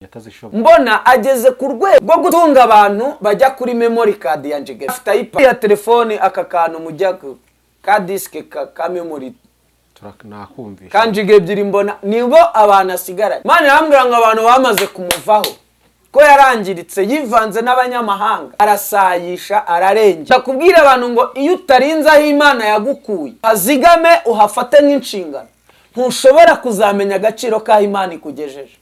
Atazishobora. Mbona ageze ku rwego rwo gutunga abantu bajya kuri memory card ya Njige, afite iPad ya telefone, aka kantu mujya ka disque ka memory. Nakumvisha. Ka Njige ebyiri, mbona nibo abantu asigaranye. Imana irambwira ngo abantu bamaze kumuvaho, ko yarangiritse, yivanze n'abanyamahanga, arasayisha, ararengera. Ndakubwira abantu ngo iyo utarinze aho Imana yagukuye, hazigame, uhafate nk'inshingano, ntushobora kuzamenya agaciro k'aho Imana ikugejeje.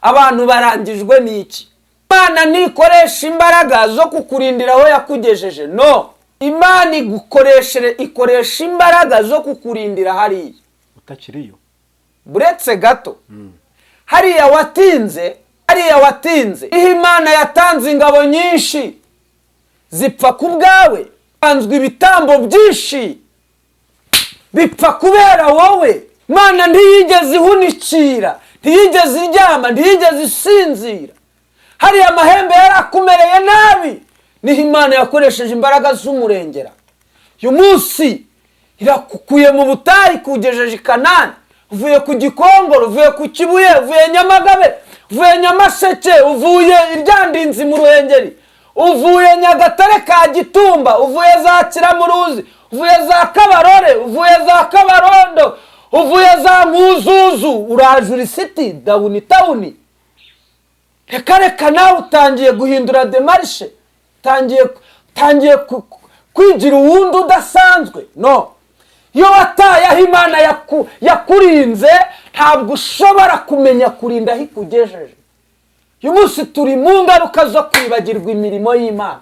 Abantu barangijwe n'iki? Imana ntikoresha imbaraga zo kukurindira aho yakugejeje. No, Imana igukoreshere, ikoresha imbaraga zo kukurindira hariya utakiriyo. Buretse gato, hariya watinze, hariya watinze, iyo Imana yatanze ingabo nyinshi zipfa ku bwawe, tanzwe ibitambo byinshi bipfa kubera wowe. Imana ntiyigeze ihunikira, ntiyigeze iryama, ntiyigeze isinzira. Hariya amahembe yarakumereye nabi, niho Imana yakoresheje imbaraga z'umurengera. Uyu munsi irakukuye mu butayu, ikugejeje i Kanani. Uvuye ku Gikongoro, uvuye ku Kibuye, uvuye Nyamagabe, uvuye Nyamasheke, uvuye Iryandinzi mu Ruhengeri, uvuye Nyagatare ka Gitumba, uvuye za Kiramuruzi, uvuye za Kabarore, uvuye za Kabarondo, uvuye za Nkuzuzu, uraje uri city down town. Reka reka, nawe utangiye guhindura démarche, utangiye kwigira uwundi udasanzwe. No iyo wataye aho Imana yakurinze, ntabwo ushobora kumenya kurinda aho ikugejeje. Uyu munsi turi mu ngaruka zo kwibagirwa imirimo y'Imana.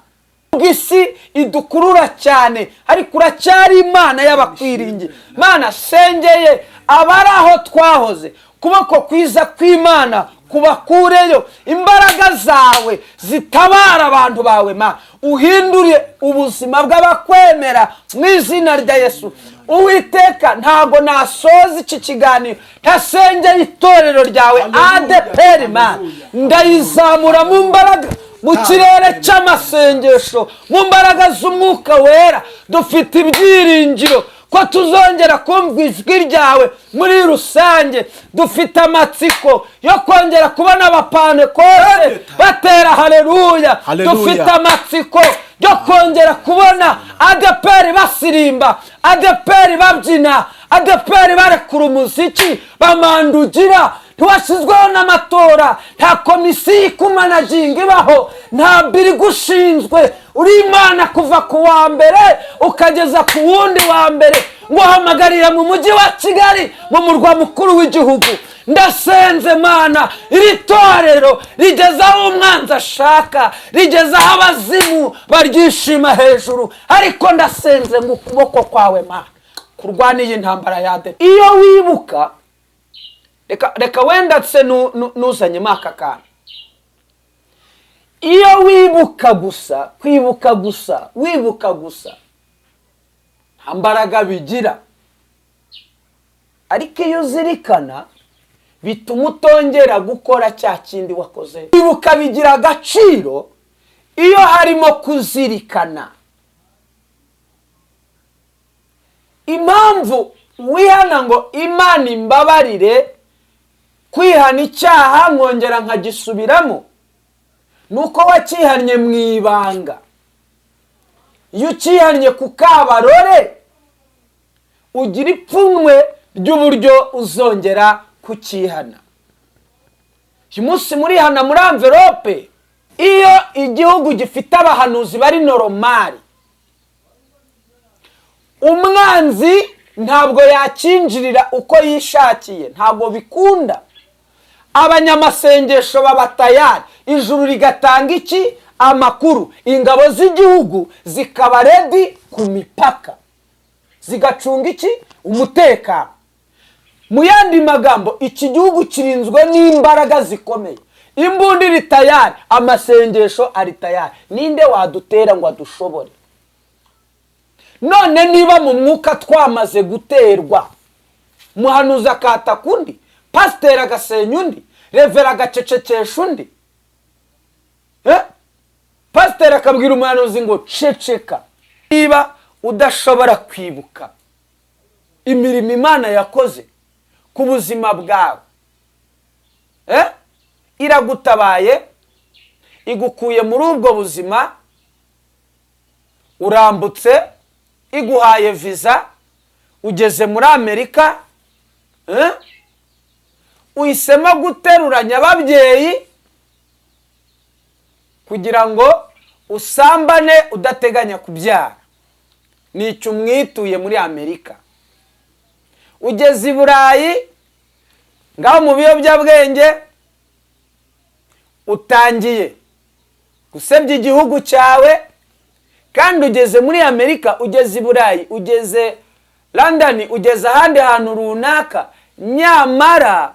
Nubwo isi idukurura cyane, ariko uracyari Imana y'abakwiringiye. Imana, sengeye abari aho twahoze, kuboko kwiza kw'Imana kubakureyo, imbaraga zawe zitabara abantu bawe. Ma uhindure ubuzima bw'abakwemera mu izina rya Yesu. Uwiteka, ntabwo nasoza iki kiganiro ntasengeye itorero ryawe ADEPR. Ma ndayizamura mu mbaraga, mu kirere cy'amasengesho, mu mbaraga z'Umwuka Wera. Dufite ibyiringiro ko tuzongera kumva ijwi ryawe muri rusange. Dufite amatsiko yo kongera kubona Abapantekote batera haleluya. Haleluya. Dufite amatsiko yo kongera kubona ADEPR basirimba, ADEPR babyina, ADEPR barekura umuziki bamandugira. Ntiwashyizweho n'amatora, nta komisiyo ikumanaginga ibaho, nta biri igushinzwe. Uri Imana kuva ku wa mbere ukageza ku wundi wa mbere. Nguhamagarira mu mujyi wa Kigali, mu murwa mukuru w'igihugu. Ndasenze Mana, iri torero rigeze aho umwanzi ashaka, rigeze aho abazimu baryishima hejuru, ariko ndasenze ngo ukuboko kwawe, Mana, kurwana iyi ntambara ya iyo wibuka. Reka reka, wenda se nuzanyemo aka kantu. Iyo wibuka gusa, kwibuka gusa, wibuka gusa, nta mbaraga bigira, ariko iyo uzirikana bituma utongera gukora cya kindi wakoze. Kwibuka bigira agaciro iyo harimo kuzirikana. Impamvu wihana ngo "Imana imbabarire kwihana icyaha nkongera nkagisubiramo", ni uko wakihannye mu ibanga. Iyo ukihannye ku kabarore, ugira ipfunwe ry'uburyo uzongera kukihana. Uyu munsi murihana muri enveloppe. Iyo igihugu gifite abahanuzi bari normal, umwanzi ntabwo yakinjirira uko yishakiye, ntabwo bikunda. Abanyamasengesho baba tayari, ijuru rigatanga iki? Amakuru. Ingabo z'igihugu zikaba ready ku mipaka, zigacunga iki? Umutekano. Mu yandi magambo, iki gihugu kirinzwe n'imbaraga zikomeye. Imbunda iri tayari, amasengesho ari tayari. Ninde wadutera ngo adushobore? None niba mu mwuka twamaze guterwa, muhanuzi akataka undi, pasiteri agasenya undi, revera agacecekesha undi, Pasiteri akabwira umuhanuzi ngo "Ceceka". Niba udashobora kwibuka imirimo Imana yakoze ku buzima bwawe. Iragutabaye, igukuye muri ubwo buzima, urambutse, iguhaye viza, ugeze muri Amerika, eh? Uhisemo guterura nyababyeyi kugira ngo usambane udateganya kubyara. Nicyo umwituye muri Amerika. Ugeze i Burayi, ngaho mu biyobyabwenge, utangiye gusebya igihugu cyawe. Kandi ugeze muri Amerika, ugeze i Burayi, ugeze London, ugeze ahandi hantu runaka, nyamara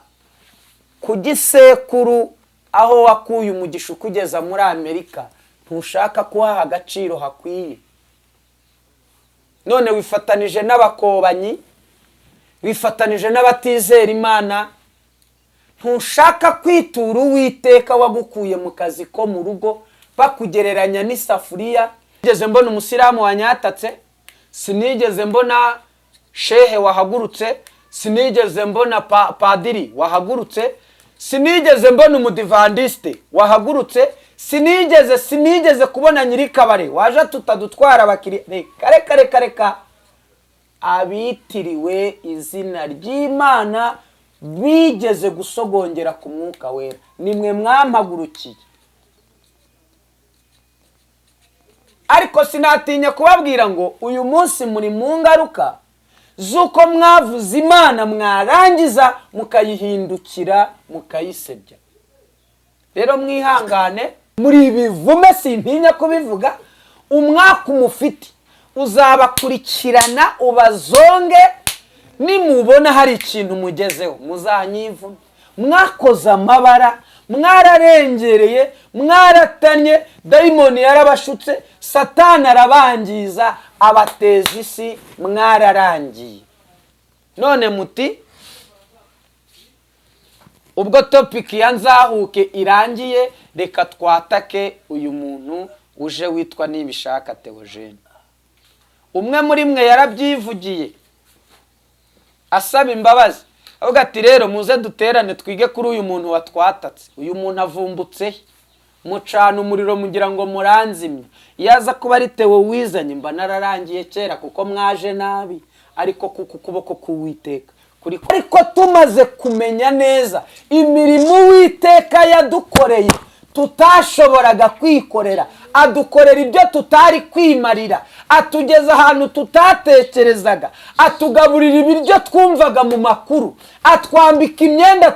ku gisekuru aho wakuye umugisha ukugeza muri Amerika ntushaka kuhaha agaciro hakwiye. None wifatanije n'abakobanyi, wifatanije n'abatizera Imana, ntushaka kwitura Uwiteka wagukuye mu kazi ko mu rugo bakugereranya n'isafuriya. Sinigeze mbona umusilamu wanyatatse, sinigeze mbona shehe wahagurutse, sinigeze mbona padiri wahagurutse, sinigeze mbona umudivandisite wahagurutse, sinigeze kubona nyirikabare waje tutadutwara abakiriya. Reka, reka, reka, reka! Abitiriwe izina ry'Imana bigeze gusogongera ku Mwuka Wera, nimwe mwampagurukiye. Ariko sinatinya kubabwira ngo uyu munsi muri mu ngaruka z'uko mwavuze Imana, mwarangiza mukayihindukira, mukayisebya. Rero mwihangane, muri ibivume, sintinya kubivuga. Umwaka umufite uzabakurikirana ubazonge. Nimubona hari ikintu mugezeho, muzanyivume. Mwakoze amabara, mwararengereye, mwaratanye, dayimoni yarabashutse, Satani arabangiza, abateza isi, mwararangiye. None muti ubwo topic ya Nzahuke irangiye, reka twatake uyu muntu uje witwa Nibishaka Theogene. Umwe muri mwe yarabyivugiye asaba imbabazi, avuga ati: "Rero muze duterane twige kuri uyu muntu watwatatse. Uyu muntu avumbutse he?" Mucana umuriro mugira ngo muranzimye. Iyo aza kuba ari Tewo wizanye, mba nararangiye kera, kuko mwaje nabi. Ariko kuko ukuboko k'Uwiteka kuri, ariko tumaze kumenya neza imirimo Uwiteka yadukoreye tutashoboraga kwikorera, adukorera ibyo tutari kwimarira, atugeza ahantu tutatekerezaga, atugaburira ibiryo twumvaga mu makuru, atwambika imyenda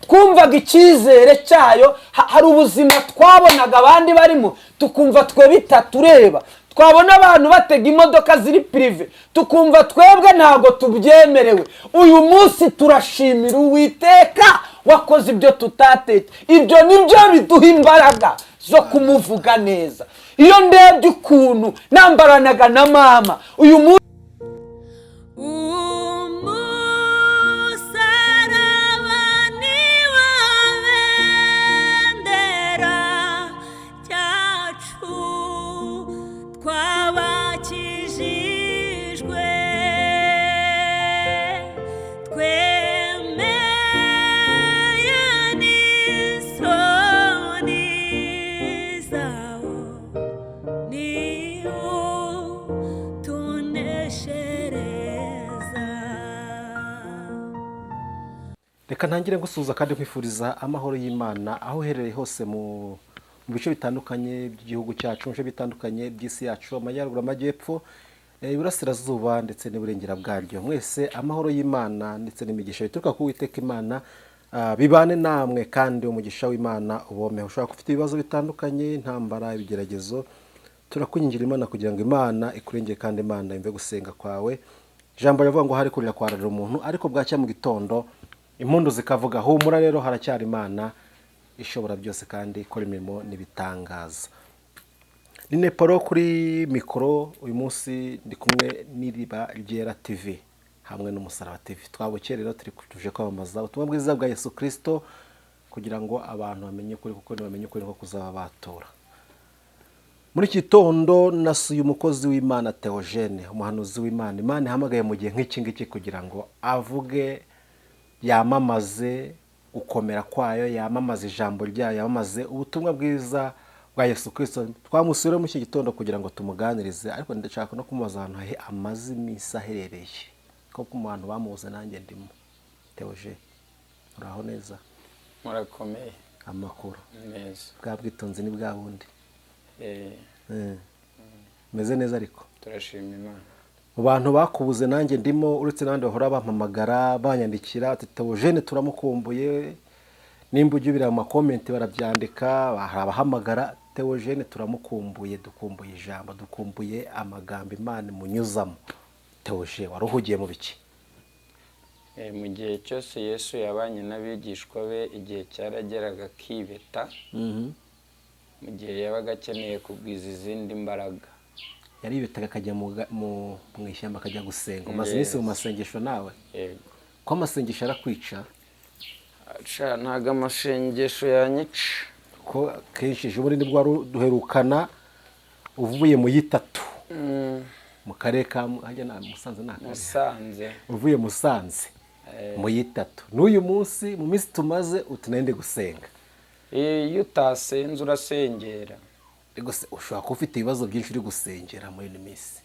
twumvaga icyizere cyayo. Hari ubuzima twabonaga abandi barimo tukumva twe bitatureba, twabona abantu batega imodoka ziri privé tukumva twebwe ntabwo tubyemerewe. Uyu munsi turashimira Uwiteka wakoze ibyo tutateke. Ibyo nibyo biduha imbaraga zo kumuvuga neza. Iyo ndebye ukuntu nambaranaga na mama, uyu munsi Umusaraba ni wo bendera ryacu, twabakijijwe, twemeye n'isoni zawo, niwo tuneshereza. Reka ntangire gusuhuza kandi nkwifuriza amahoro y'Imana aho uherereye hose mu bice bitandukanye by'igihugu cyacu, mu bice bitandukanye by'isi yacu, amajyaruguru, amajyepfo, iburasirazuba ndetse n'iburengera bwaryo. Mwese amahoro y'Imana ndetse n'imigisha bituruka ku Uwiteka Imana bibane namwe, kandi umugisha w'Imana ubomeho. Ushobora kuba ufite ibibazo bitandukanye, intambara, ibigeragezo, turakwingingira Imana kugira ngo Imana ikurengere kandi Imana yumve gusenga kwawe. Ijambo rivuga ngo hari kurira kwararira umuntu, ariko bwacya mu gitondo impundu zikavuga. Humura rero, haracyari Imana ishobora byose kandi ikora imirimo n'ibitangaza. Ni Nepalo kuri mikoro. Uyu munsi ndi kumwe n'Iriba Ryera TV hamwe n'Umusaraba TV. Twabukeye rero, turi tuje kwamamaza ubutumwa bwiza bwa Yesu Kirisito kugira ngo abantu bamenye ukuri, kuko nibamenya ukuri niko kuzaba batora. Muri iki gitondo nasuye umukozi w'Imana Theogene, umuhanuzi w'Imana Imana ihamagaye mu gihe nk'iki ngiki kugira ngo avuge, yamamaze. gukomera kwayo, yamamaze ijambo ryayo, yamamaze ubutumwa bwiza bwa Yesu Kristo. Twamusura muri iki gitondo kugira ngo tumuganirize, ariko ndashaka no kumubaza ahantu amaze iminsi aherereye, kuko mu bantu bamubuze nanjye ndimo. Theogene, uraho neza? Murakomeye. Amakuru? Neza. Bwa bwitonzi ni bwa bundi? Meze neza ariko. Turashima Imana. Mu bantu bakubuze nanjye ndimo, uretse n'abandi bahora bampamagara banyandikira ati Theogene turamukumbuye, nimba ujya ubira mu ma comments barabyandika, hari abahamagara Theogene turamukumbuye, dukumbuye ijambo, dukumbuye amagambo Imana imunyuzamo. Theogene, wari uhugiye mu biki? Mu gihe cyose Yesu yabanye n'abigishwa be, igihe cyarageraga akibeta, mu gihe yabaga akeneye kugwiza izindi mbaraga. Yaribetaga akajya mu ishyamba akajya gusenga. Umaze iminsi mu masengesho nawe? Yego. Ko amasengesho arakwica? Sha, ntabwo amasengesho yanyica. Ko kenshi ejo bundi nibwo wari duherukana uvuye mu yitatu mu karere ka hajya na Musanze, ni akarere? Musanze. Uvuye Musanze mu yitatu, n'uyu munsi mu minsi tumaze uti nari ndi gusenga. Iyo utasenze urasengera. Ushobora kuba ufite ibibazo byinshi uri gusengera muri ino minsi.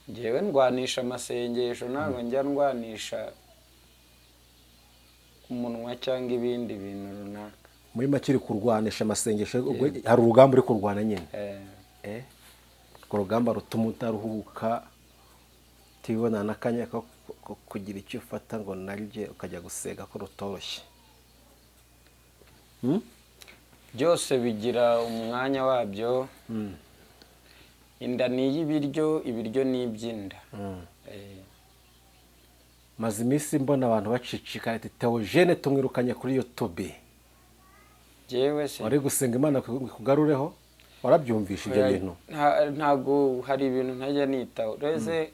Njyewe ndwanisha amasengesho, ntabwo njya ndwanisha umunwa cyangwa ibindi bintu runaka. Muri make uri kurwanisha amasengesho, ubwo hari urugamba uri kurwana nyine. Urwo rugamba rutuma utaruhuka, utibona n'akanya ko kugira icyo ufata ngo narye, ukajya gusenga, ko rutoroshye. Byose bigira umwanya wabyo. Inda ni iy'ibiryo, ibiryo ni iby'inda. Maze iminsi mbona abantu bacicikana ati Theogene tumwirukanye kuri YouTube. Njyewe se? Wari gusenga Imana ikugarureho, warabyumvishe ibyo bintu? Ntabwo hari ibintu ntajya nitaho. Uretse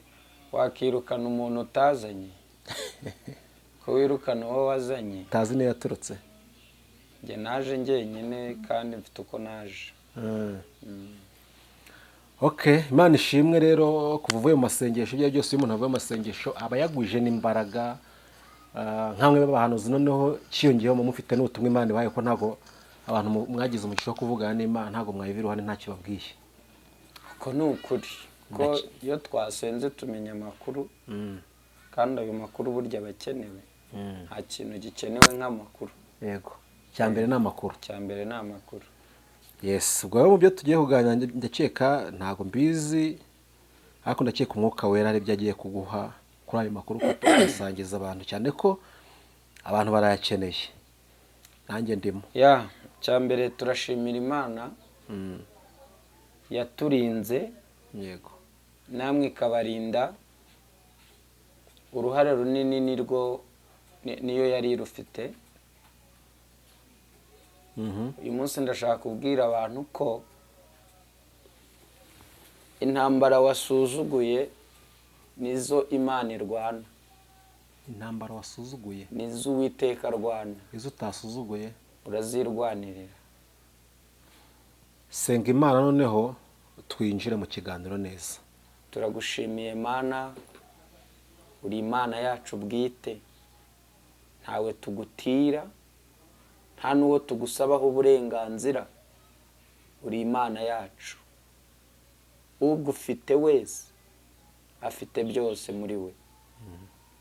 wakirukana umuntu utazanye, ko wirukana uwo wazanye? Utazi niyo yaturutse. Njye naje njyenyine kandi mfite uko naje. Okay, Imana ishimwe rero kuva uvuye mu masengesho. Ibyo byose, iyo umuntu avuye mu masengesho aba yagwije n'imbaraga. Nkamwe b'abahanuzi noneho cyiyongeyeho mu mufite n'ubutumwa Imana ibahaye, ko ntabwo abantu mwagize umugisha wo kuvugana n'Imana ntabwo mwayiva iruhande ntacyo babwiye. Uko ni ukuri ko iyo twasenze tumenya amakuru, kandi ayo makuru burya aba akenewe. Nta kintu gikenewe nk'amakuru. Yego, icya mbere ni amakuru. Icya mbere ni amakuru. Yes, ubwo rero mu byo tugiye kuganira, ndakeka, ntabwo mbizi, ariko ndakeka Umwuka Wera ari byo agiye kuguha kuri ayo makuru tugasangiza abantu, cyane ko abantu barayakeneye, nanjye ndimo. Ya, icya mbere turashimira Imana yaturinze, namwe ikabarinda. Uruhare runini nirwo niyo yari irufite. Uyu munsi ndashaka kubwira abantu ko intambara wasuzuguye nizo Imana irwana. Intambara wasuzuguye nizo Uwiteka arwana. Izo utasuzuguye urazirwanirira. Senga Imana noneho twinjire mu kiganiro neza. Turagushimiye Mana, uri Imana yacu bwite, ntawe tugutira, nta n'uwo tugusabaho uburenganzira. Uri Imana yacu, ugufite wese afite byose muri we.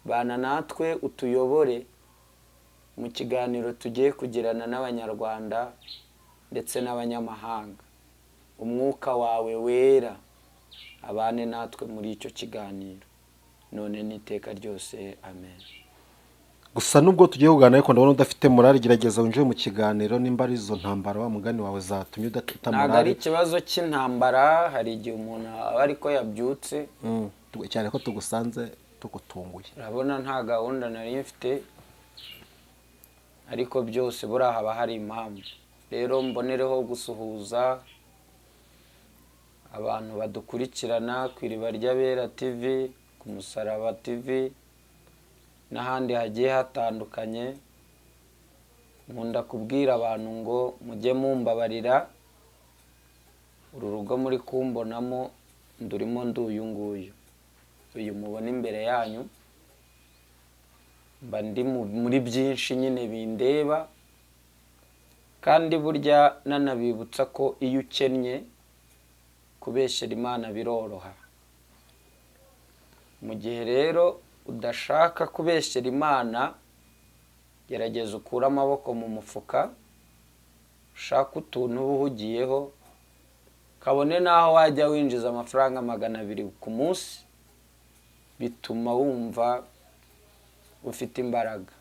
Bana natwe, utuyobore mu kiganiro tugiye kugirana n'Abanyarwanda ndetse n'abanyamahanga. Umwuka wawe wera abane natwe muri icyo kiganiro, none n'iteka ryose, amen. Gusa nubwo tugiye kuganira, ariko ndabona udafite morale. Gerageza winjire mu kiganiro, nimba ari izo ntambara wa mugani wawe zatumye udafite Ntabwo ari morale. ikibazo cy'intambara, hari igihe umuntu aba ariko yabyutse. Cyane ko tugusanze tugutunguye. Urabona nta gahunda nari mfite, ariko byose buriya haba hari impamvu. Rero mbonereho gusuhuza abantu badukurikirana ku Iriba ry'Abera TV, ku Musaraba TV n'ahandi hagiye hatandukanye. Nkunda kubwira abantu ngo mujye mumbabarira, uru rugo muri kumbonamo ndurimo, nduyu nguyu uyu mubona imbere yanyu. Mba ndi muri byinshi nyine bindeba, kandi burya nanabibutsa ko iyo ukennye kubeshyera Imana biroroha. Mu gihe rero udashaka kubeshyera Imana, gerageza ukure amaboko mu mufuka, ushake utuntu uba uhugiyeho, kabone n'aho wajya winjiza amafaranga 200 ku munsi, bituma wumva ufite imbaraga.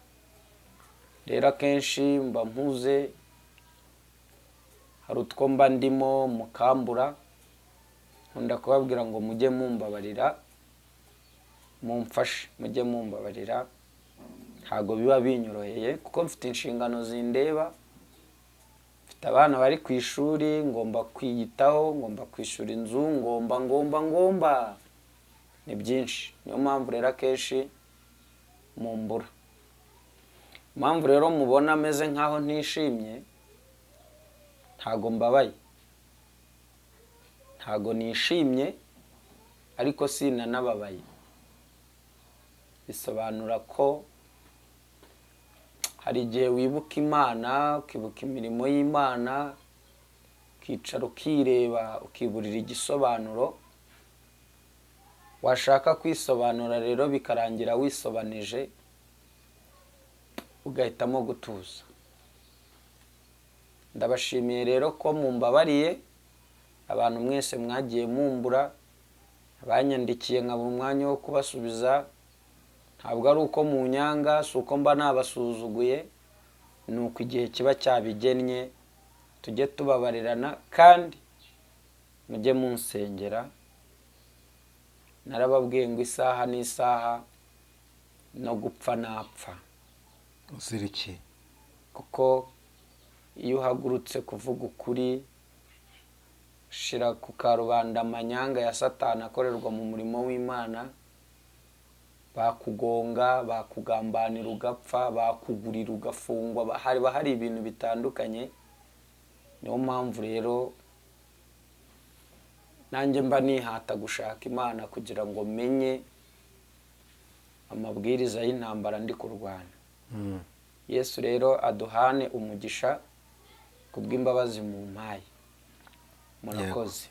Rero akenshi mba mpuze, hari utwo mba ndimo mukambura, nkunda kubabwira ngo mujye mumbabarira, mumfashe, mujye mumbabarira. Ntabwo biba binyoroheye kuko mfite inshingano zindeba, mfite abana bari ku ishuri, ngomba kwiyitaho, ngomba kwishyura inzu, ngomba ngomba ngomba, ni byinshi. Niyo mpamvu rero akenshi mumbura. Impamvu rero mubona ameze nkaho ntishimye, ntago mbabaye, ntago nishimye, ariko sinanababaye. Bisobanura ko hari igihe wibuka Imana, ukibuka imirimo y'Imana, ukicara ukireba, ukiburira igisobanuro. Washaka kwisobanura rero bikarangira wisobanije, ugahitamo gutuza. Ndabashimiye rero ko mumbabariye, abantu mwese mwagiye mumbura, abanyandikiye nkabura umwanya wo kubasubiza. Ntabwo ari uko munyanga, si uko mba nabasuzuguye, ni uko igihe kiba cyabigennye. Tujye tubabarirana kandi mujye munsengera. Narababwiye ngo isaha n'isaha no gupfa napfa. Uzira iki? Kuko iyo uhagurutse kuvuga ukuri, shira ku karubanda amanyanga ya Satani akorerwa mu murimo w'Imana, bakugonga, bakugambanira ugapfa, bakugurira ugafungwa, haba hari ibintu bitandukanye. Niyo mpamvu rero nanjye mba nihata gushaka Imana kugira ngo menye amabwiriza y'intambara ndi kurwana. Yesu rero aduhane umugisha kubw'imbabazi mu mpaye. Murakoze.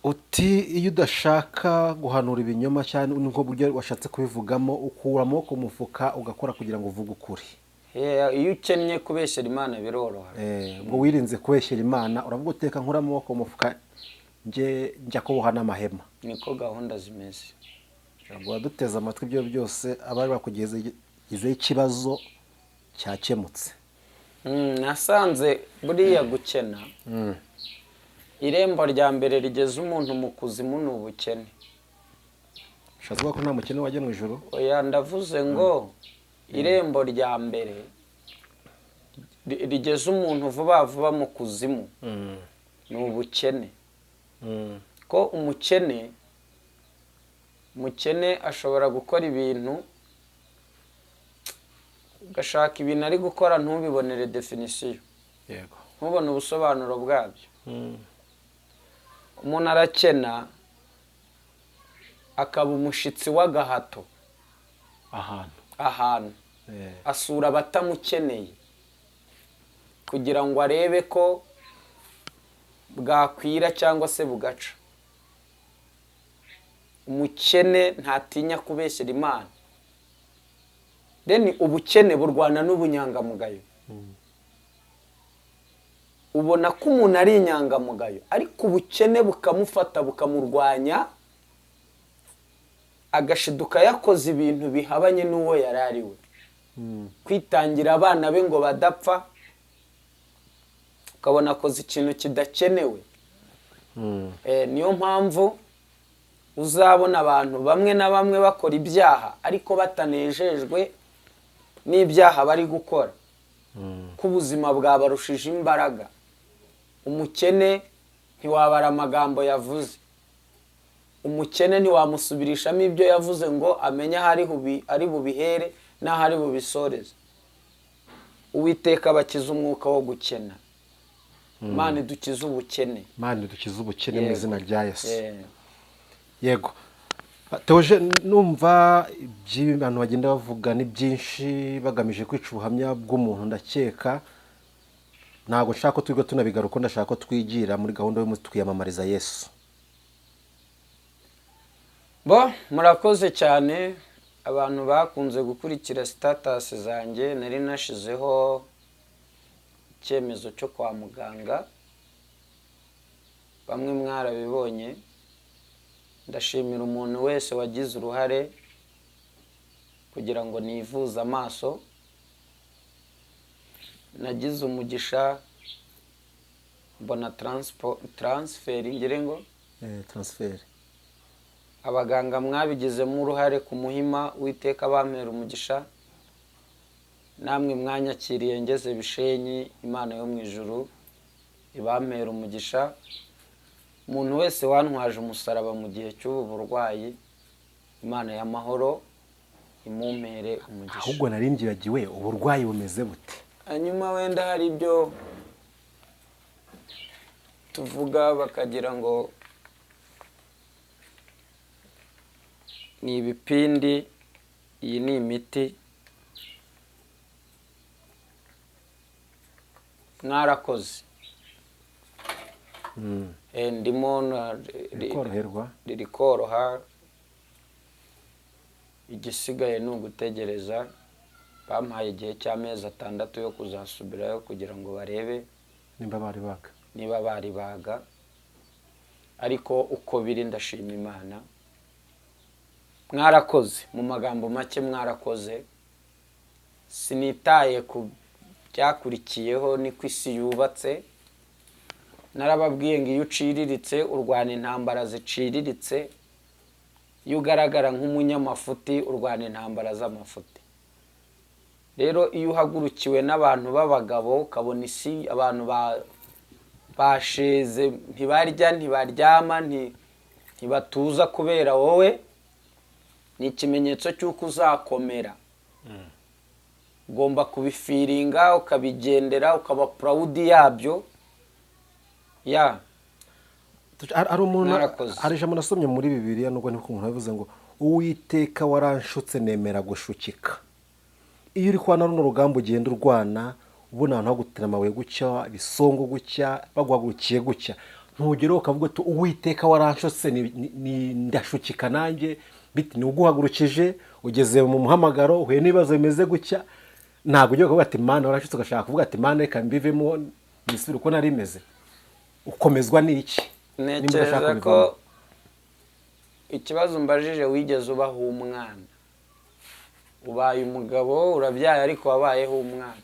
Uti iyo udashaka guhanura ibinyoma cyane, nubwo buryo washatse kubivugamo, ukura amaboko mu mufuka ugakora kugira ngo uvuge ukuri. Iyo ukennye kubeshyera Imana biroroha. Ngo wirinze kubeshyera Imana, uravuga uteka nkura amaboko mu mufuka njya kuboha n'amahema. Niko gahunda zimeze. Ntabwo waduteze amatwi ibyo byose, abari bakugezeho ikibazo cyakemutse. Nasanze buriya gukena, irembo rya mbere rigeza umuntu mu kuzimu ni ubukene. Ushatse kuvuga ko nta mukene wajya mu ijuru? Oya, ndavuze ngo irembo rya mbere rigeza umuntu vuba vuba mu kuzimu ni ubukene. Ko umukene ashobora gukora ibintu, ugashaka ibintu ari gukora ntubibonere definisiyo. Yego. Ntubone ubusobanuro bwabyo. Umuntu arakena akaba umushitsi w'agahato ahantu asura abatamukeneye kugira ngo arebe ko bwakwira cyangwa se bugaca. Umukene ntatinya kubeshyera Imana. Deni ubukene burwana n'ubunyangamugayo. Ubona ko umuntu ari inyangamugayo, ariko ubukene bukamufata bukamurwanya, agashiduka yakoze ibintu bihabanye n'uwo yari ari we. Kwitangira abana be ngo badapfa, ukabona akoze ikintu kidakenewe. Niyo mpamvu uzabona abantu bamwe na bamwe bakora ibyaha ariko batanejejwe n'ibyaha bari gukora, ko ubuzima bwabarushije imbaraga. Umukene ntiwabara amagambo yavuze, umukene ntiwamusubirishamo ibyo yavuze ngo amenye aho ari bubihere n'aho ari bubisoreze. Uwiteka abakiza umwuka wo gukena. Imana idukize ubukene. Imana idukize ubukene mu izina rya Yesu. Yego. Theogene, numva iby'abantu bagenda bavuga ni byinshi bagamije kwica ubuhamya bw'umuntu. Ndakeka ntabwo nshaka ko twiga tunabigaruka, ndashaka ko twigira muri gahunda y'umunsi twiyamamariza Yesu. Bo murakoze cyane, abantu bakunze gukurikira status zanjye. Nari nashizeho icyemezo cyo kwa muganga, bamwe mwarabibonye. Ndashimira umuntu wese wagize uruhare kugira ngo nivuze amaso. Nagize umugisha mbona transfert, ngire ngo Transfert. Abaganga mwabigizemo uruhare ku Muhima, Uwiteka bampera umugisha. Namwe mwanyakiriye ngeze Bishenyi, Imana yo mu ijuru ibampera umugisha. Umuntu wese wantwaje umusaraba mu gihe cy'ubu burwayi, Imana y'amahoro imumpere umugisha. Ahubwo nari mbyibagiwe, uburwayi bumeze bute? Hanyuma wenda hari ibyo tuvuga bakagira ngo ni ibipindi. Iyi ni imiti. Mwarakoze. Ndimo Riri koroherwa? Riri koroha. Igisigaye ni ugutegereza. Bampaye igihe cy'amezi 6 yo kuzasubirayo kugira ngo barebe nimba bari baga. Niba bari baga. Ariko uko biri ndashima Imana. Mwarakoze, mu magambo make mwarakoze. Sinitaye ku byakurikiyeho, niko isi yubatse. Narababwiye ngo iyo uciriritse urwana intambara ziciriritse, iyo ugaragara nk'umunyamafuti urwana intambara z'amafuti. Rero iyo uhagurukiwe n'abantu b'abagabo, ukabona isi abantu basheze, ntibarya, ntibaryama, ntibatuza kubera wowe, ni ikimenyetso cy'uko uzakomera. Ugomba kubifiringa, ukabigendera, ukaba proud yabyo. Ya. Hari umuntu Mwarakoze. Hari ijambo nasomye muri Bibiliya, nubwo niko umuntu yavuze ngo Uwiteka waranshutse nemera gushukika. Iyo uri kwana runo rugamba ugenda urwana, ubona ahantu hagutera amabuye gutya, ibisongo gutya, baguhagurukiye gutya, ntugere ukavuga uti Uwiteka waranshutse ni ndashukika nanjye, biti ni uguhagurukije, ugeze mu muhamagaro, uhuye n'ibibazo bimeze gutya, ntabwo ugiye kuvuga ati Mana waranshutse, ugashaka kuvuga ati Mana reka mbivemo nisubire uko nari meze. Ukomezwa n'iki? Nimba Ntekereza udashaka ko kubivamo. ikibazo mbajije, wigeze ubaho umwana? Ubaye umugabo, urabyaye, ariko wabayeho umwana.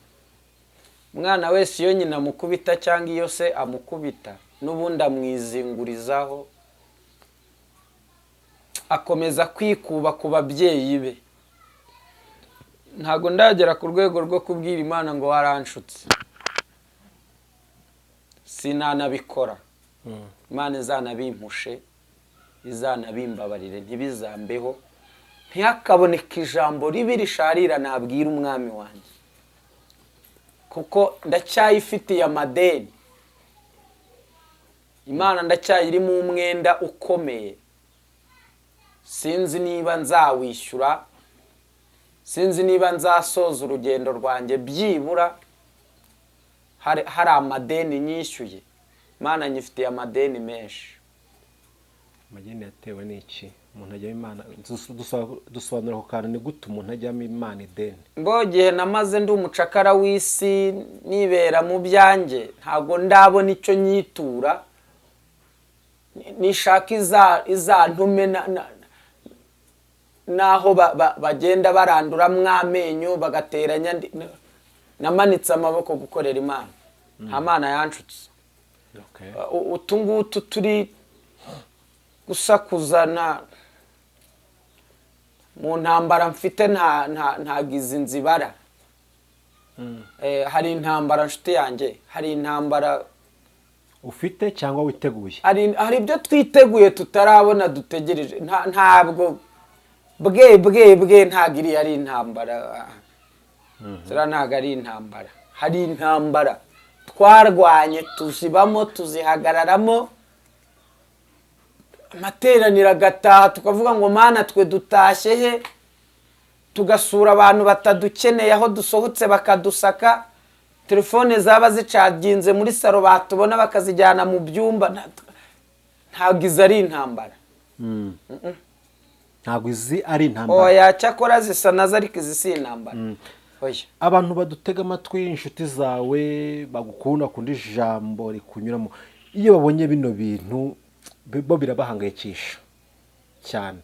Umwana wese iyo nyina amukubita cyangwa iyo se amukubita, n'ubundi amwizingurizaho, akomeza kwikuba ku babyeyi be. Ntabwo ndagera ku rwego rwo kubwira Imana ngo waranshutse, sinanabikora. Imana izanabimpushe, izanabimbabarire, ntibizambeho, ntihakaboneke ijambo ribi risharira nabwira umwami wanjye, kuko ndacyayifitiye amadeni. Imana ndacyayirimo umwenda ukomeye, sinzi niba nzawishyura, sinzi niba nzasoza urugendo rwanjye byibura hari amadeni nyishyuye. Imana nyifitiye amadeni menshi. Amadeni yatewe n'iki? Umuntu ajyamo Imana, dusobanura ako kantu, ni gute umuntu ajyamo Imana ideni? Mbo gihe namaze ndi umucakara w'isi, nibera mu byanjye, ntabwo ndabona icyo nyitura. Nishaka izantume naho bagenda baranduramwo amenyo bagateranya, namanitse amaboko gukorera Imana. Nta Mana yanshutse. Utu ngutu turi gusakuzana mu ntambara mfite, ntago izi nzibara. Hari intambara, nshuti yanjye, hari intambara ufite cyangwa witeguye. Hari ibyo twiteguye tutarabona, dutegereje. Ntabwo bwe bwe bwe ntabwo iriya ari intambara. Ziriya ntabwo ari intambara. Hari intambara twarwanye, tuzibamo, tuzihagararamo. Amateraniro agataha, tukavuga ngo: "Mana, twe dutashye he?" Tugasura abantu batadukeneye, aho dusohotse bakadusaka, telefone zaba zicaginze muri salo batubona bakazijyana mu byumba. Ntabwo izo ari intambara. Ntabwo izi ari intambara. Oya, cyakora zisa nazo, ariko izi si intambara, oya. Abantu badutega amatwi, inshuti zawe bagukunda, bakunda ijambo rikunyuramo, iyo babonye bino bintu bo birabahangayikisha cyane.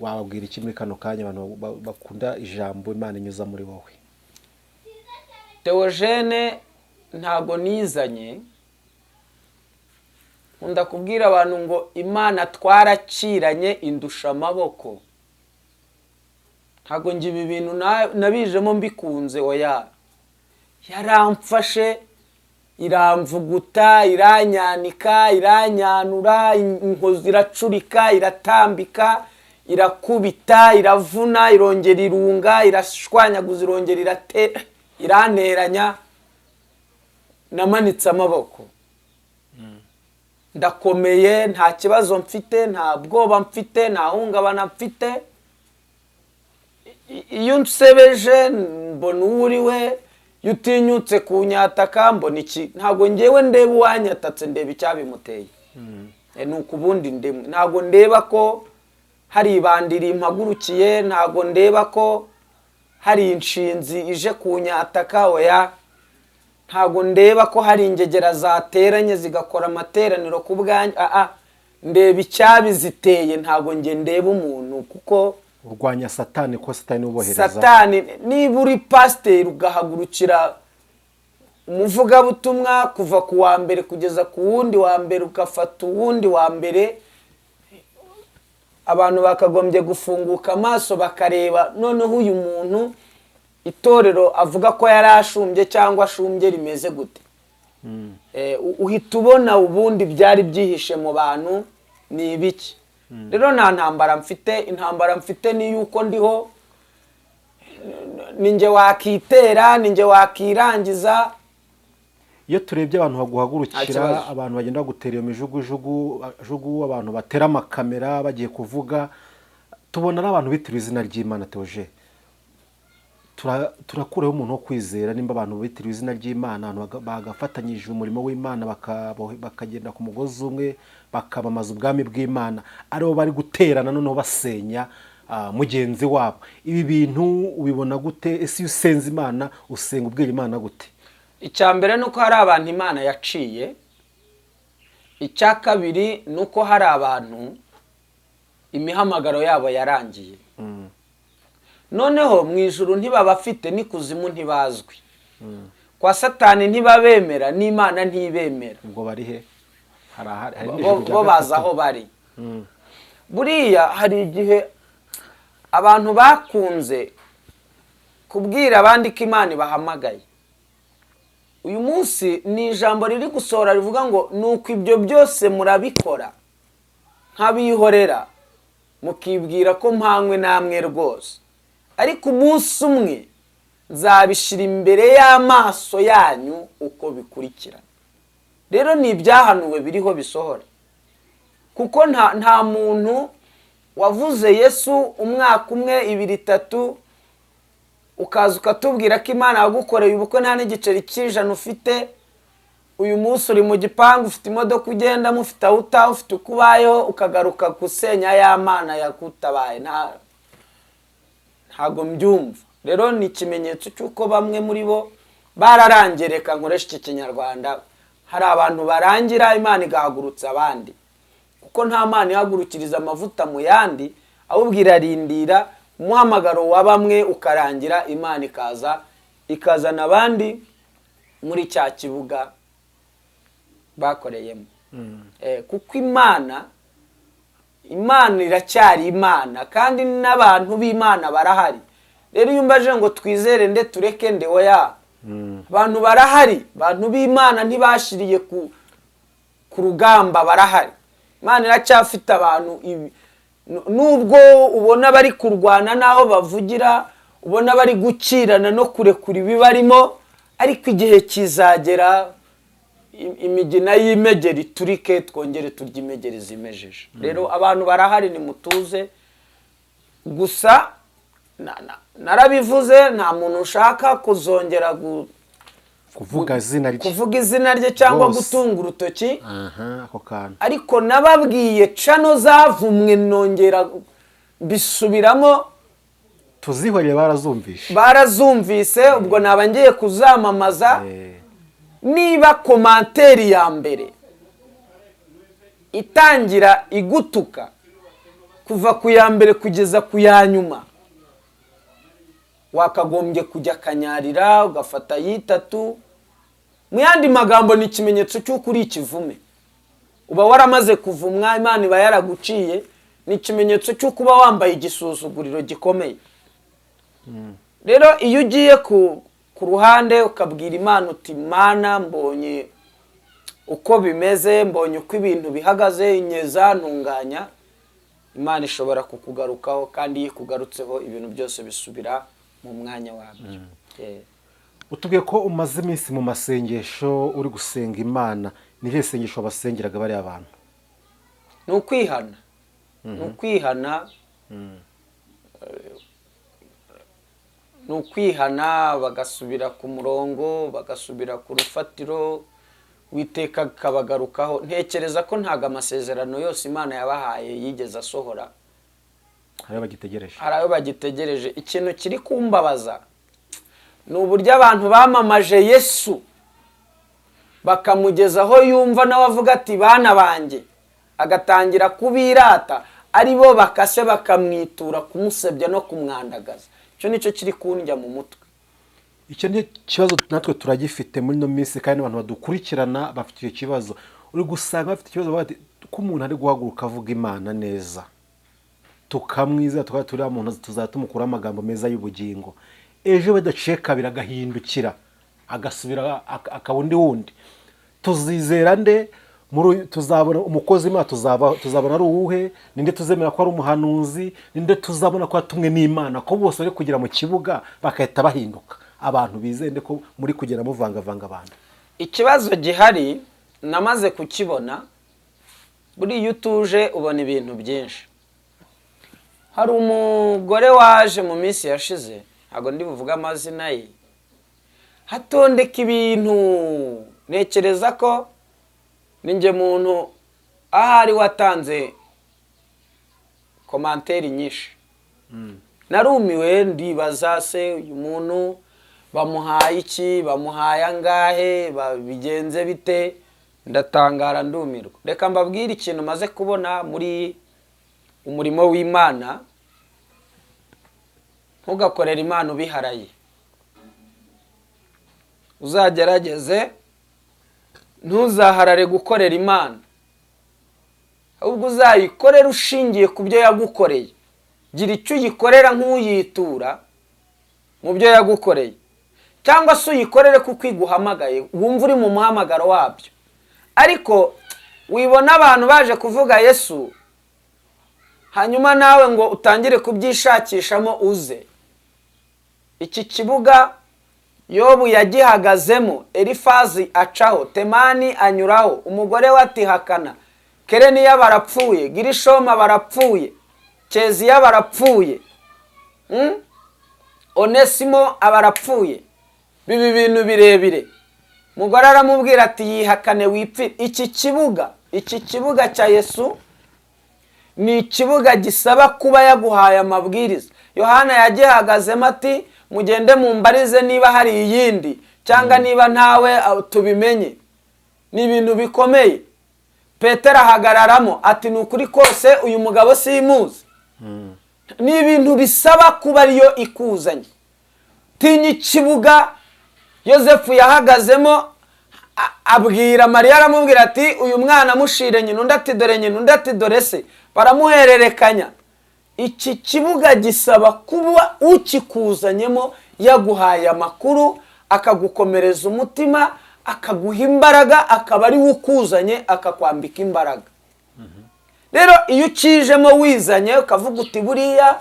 Wababwira iki muri kano kanya, abantu bakunda ijambo Imana inyuza muri wowe? Theogene, ntago nizanye. Nkunda kubwira abantu ngo Imana twarakiranye, indusha amaboko. Ntago njye ibi bintu nabijemo mbikunze, oya. Yaramfashe, iramvuguta, iranyanika, iranyanura, inkozi iracurika, iratambika, irakubita, iravuna, irongera irunga, irashwanyaguza, irongera iranteranya. Namanitse amaboko, ndakomeye, nta kibazo mfite, nta bwoba mfite, nta hungabana mfite. Iyo unsebeje mbona uwo uri we, iyo utinyutse kunyataka mbona iki. Ntabwo ngewe ndeba uwanyatatse, ndeba icyabimuteye. Ni uku ubundi ndemwe. Ntabwo ndeba ko hari ibandi rimpagurukiye, ntabwo ndeba ko hari inshinzi ije kunyataka, oya. Ntabwo ndeba ko hari ingegera zateranye zigakora amateraniro ku bwanjye, aa. Ndeba icyabiziteye, ntabwo nge ndeba umuntu kuko Urwanya Satani, ko Satani ubohereza. Satani, niba uri pasiteri ugahagurukira umuvugabutumwa kuva ku wa mbere kugeza ku wundi wa mbere, ugafata uwundi wa mbere, abantu bakagombye gufunguka amaso bakareba noneho uyu muntu itorero avuga ko yari ashumbye cyangwa ashumbye rimeze gute. Uhita ubona ubundi byari byihishe mu bantu ni ibiki. Rero nta ntambara mfite. Intambara mfite ni yuko ndiho, ni njye wakitera, ni njye wakirangiza. Iyo turebye abantu Nta baguhagurukira, kibazo. abantu bagenda bagutera iyo mijugujugu jugu, abantu batera amakamera bagiye kuvuga, tubona ari abantu bitiriwe izina ry'Imana. Theogene, turakuraho umuntu wo kwizera nimba abantu bitiriwe izina ry'Imana, abantu bagafatanyije umurimo w'Imana, bakagenda ku mugozi umwe, bakamamaza ubwami bw'Imana, aribo bari guterana noneho basenya mugenzi wabo. Ibi bintu ubibona gute? Ese iyo usenze Imana, usenga ubwira Imana gute? Icya mbere ni uko hari abantu Imana yaciye. Icya kabiri ni uko hari abantu imihamagaro yabo yarangiye, noneho mu ijuru ntibabafite, n'ikuzimu ntibazwi, kwa Satani ntibabemera, n'Imana ntibemera. Ubwo bari he? Hari Bo n'ijuru rya bo bazi gatatu. aho bari. Buriya hari igihe abantu bakunze kubwira abandi ko Imana ibahamagaye. Uyu munsi ni ijambo riri gusohora rivuga ngo: "Nuko ibyo byose murabikora nk'abihorera, mukibwira ko mpanywe namwe rwose, ariko umunsi umwe nzabishyira imbere y'amaso yanyu uko bikurikirana." Rero ni ibyahanuwe biriho bisohora, kuko nta muntu wavuze Yesu umwaka umwe, ibiri, itatu, ukaza ukatubwira ko Imana yagukoreye ubukwe nta n'igiceri cy'ijana ufite. Uyu munsi uri mu gipangu, ufite imodoka ugendamo, ufite aho utaha, ufite uko ubayeho, ukagaruka gusenya ya Mana yakutabaye. Ntago mbyumva. Rero ni ikimenyetso cy'uko bamwe muri bo bararangiye. Reka nkoresha iki Kinyarwanda: hari abantu barangira, Imana igahagurutsa abandi, kuko nta Mana ihagurukiriza amavuta mu yandi, ahubwo irarindira umuhamagaro wa bamwe ukarangira, Imana ikaza ikazana abandi muri cya kibuga bakoreyemo. Kuko Imana iracyari Imana, kandi n'abantu b'Imana barahari. Rero iyo umbaje ngo twizere nde, tureke nde, oya. Abantu barahari, abantu b'Imana ntibashiriye ku rugamba, barahari. Imana iracyafite abantu nubwo ubona bari kurwana n'aho bavugira, ubona bari gukirana no kurekura ibibarimo, ariko igihe kizagera. Imigina y'imegeri iturike, twongere turye imegeri zimejeje. Rero abantu barahari, nimutuze. Gusa narabivuze, nta muntu ushaka kuzongera kuvuga izina rye, kuvuga izina rye cyangwa Rwose. gutunga urutoki. Aha, ako kantu. Ariko nababwiye channel zavumwe, nongera bisubiramo. Tuzihoreye, barazumvishe. Barazumvise, ubwo naba ngiye kuzamamaza. Niba commentaire ya mbere itangira igutuka kuva ku ya mbere kugeza ku ya nyuma, wakagombye kujya akanyarira ugafata yitatu. Mu yandi magambo, ni ikimenyetso cy'uko uri ikivume, uba waramaze kuvumwa, Imana iba yaraguciye. Ni ikimenyetso cy'uko uba wambaye igisuzuguriro gikomeye. Rero iyo ugiye ku ruhande ukabwira Imana uti: "Mana, mbonye uko bimeze, mbonye uko ibintu bihagaze, inyeza, ntunganya," Imana ishobora kukugarukaho, kandi iyo ikugarutseho ibintu byose bisubira mu mwanya wabyo. Utubwiye ko umaze iminsi mu masengesho, uri gusenga Imana. Ni irihe sengesho wabasengeraga bariya bantu? Ni ukwihana, ni ukwihana, ni ukwihana bagasubira ku murongo, bagasubira ku rufatiro, Witeka akabagarukaho. Ntekereza ko ntabwo amasezerano yose Imana yabahaye yigeze asohora. Hari ayo bagitegereje. Hari ayo bagitegereje. Ikintu kiri kumbabaza ni uburyo abantu bamamaje Yesu bakamugeza aho yumva nawe avuga ati: "Bana banjye," agatangira kubirata, ari bo bakase bakamwitura kumusebya no kumwandagaza. Icyo nicyo kiri kundya mu mutwe. Icyo ni ikibazo natwe turagifite muri ino minsi, kandi abantu badukurikirana bafite icyo kibazo. Uri gusanga bafite ikibazo, bavuga bati ko umuntu ari guhaguruka avuga Imana neza, tukamwizera, tukaba turiya muntu tuzajya tumukuraho amagambo meza y'ubugingo, ejo badaciye kabiri agahindukira, agasubira, akaba undi wundi, tuzizera nde? Tuzabona umukozi w'Imana, tuzabona ari uwuhe? Ninde tuzemera ko ari umuhanuzi? Ninde tuzabona ko yatumwe n'Imana, ko bose bari kugera mu kibuga bagahita bahinduka? Abantu bizende ko muri kugera muvangavanga abantu? Ikibazo gihari namaze kukibona. Buriya iyo utuje ubona ibintu byinshi. Hari umugore waje mu minsi yashize, ntabwo ndi buvuge amazina ye, hatondeka ibintu. Ntekereza ko ninjye muntu ahari watanze commentaire nyinshi. Narumiwe, ndibaza: se uyu muntu bamuhaye iki? Bamuhaye angahe? Babigenze bite? Ndatangara, ndumirwa. Reka mbabwire ikintu maze kubona muri umurimo w'Imana: ntugakorere Imana ubiharaye. Uzagerageze ntuzaharare gukorera Imana, ahubwo uzayikorere ushingiye ku byo yagukoreye. Gira icyo uyikorera nk'uyitura mu byo yagukoreye, cyangwa se uyikorere kuko iguhamagaye, wumva uri mu muhamagaro wabyo. Ariko wibona abantu baje kuvuga Yesu, hanyuma nawe ngo utangire kubyishakishamo uze. Iki kibuga Yobu yagihagazemo, Elifazi acaho, Temani anyuraho, umugore we ati: "Hakana." Kereniya barapfuye, Girishoma barapfuye, Keziya barapfuye, Onesimo abarapfuye. Biba ibintu birebire. Umugore aramubwira ati: "Yihakane wipfire." Iki kibuga cya Yesu ni ikibuga gisaba kuba yaguhaye amabwiriza. Yohana yagihagazemo ati: "Mugende mumbarize niba hari iyindi cyangwa niba ntawe, tubimenye." Ni ibintu bikomeye. Petero ahagararamo ati: "Ni ukuri kose uyu mugabo simuzi." Ni ibintu bisaba kuba ariyo ikuzanye. Tinya ikibuga Yosefu yahagazemo, abwira Mariya, aramubwira ati: "Uyu mwana mushire nyina." Undi ati: "Dore nyina." Undi ati: "Dore se." Baramuhererekanya. Iki kibuga gisaba kuba ukikuzanyemo yaguhaye amakuru, akagukomereza umutima, akaguha imbaraga, akaba ari we ukuzanye, akakwambika imbaraga. Rero iyo ukijemo wizanye, ukavuga uti: "Buriya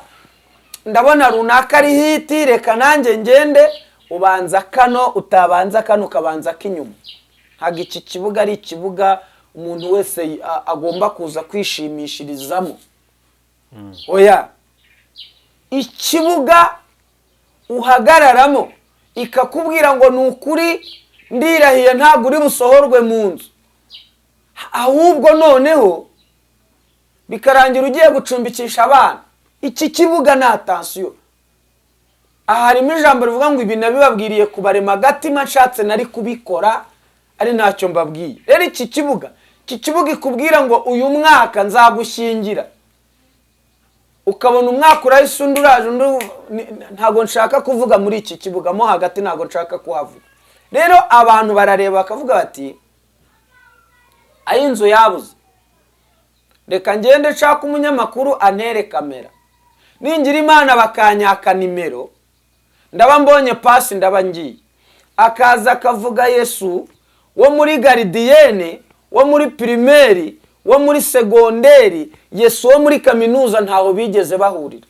ndabona runaka ari hit, reka nanjye ngende," ubanza kano, utabanza kano ukabanza k'inyuma. Ntabwo iki kibuga ari ikibuga umuntu wese agomba kuza kwishimishirizamo. Oya, ikibuga uhagararamo ikakubwira ngo ni ukuri, ndirahiye, ntabwo uri busohorwe mu nzu. Ahubwo noneho bikarangira ugiye gucumbikisha abana. Iki kibuga ni attention. Aha harimo ijambo rivuga ngo ibi nabibabwiriye kubarema agatima, nshatse nari kubikora ari ntacyo mbabwiye. Rero iki kibuga ikubwira ngo uyu mwaka nzagushyingira, ukabona umwaka urahise, undi uraje, undi ntabwo nshaka kuvuga muri iki kibuga mo hagati, ntabwo nshaka kuhavuga. Rero abantu barareba bakavuga bati: "Aho inzu yabuze, reka ngende nshaka umunyamakuru antere kamera. Ningira Imana bakanyaka nimero, ndaba mbonye pasi, ndaba ngiye." Akaza akavuga Yesu wo muri gardienne, wo muri primaire, wo muri secondaire, Yesu wo muri kaminuza ntaho bigeze bahurira,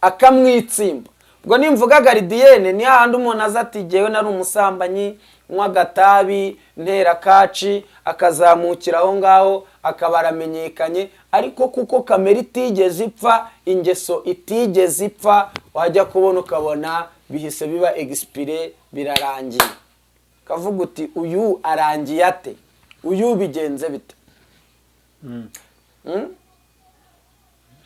akamwitsimba. Ubwo nimvuga gardienne, ni hahandi umuntu aza ati: "Jyewe nari umusambanyi, nywa agatabi, ntera kaci," akazamukira aho ngaho akaba aramenyekanye. Ariko kuko kamere itigeze ipfa, ingeso itigeze ipfa, wajya kubona ukabona bihise biba expiré, birarangiye. Kavuga uti: "Uyu arangiye ate? Uyu bigenze bite?" Mm?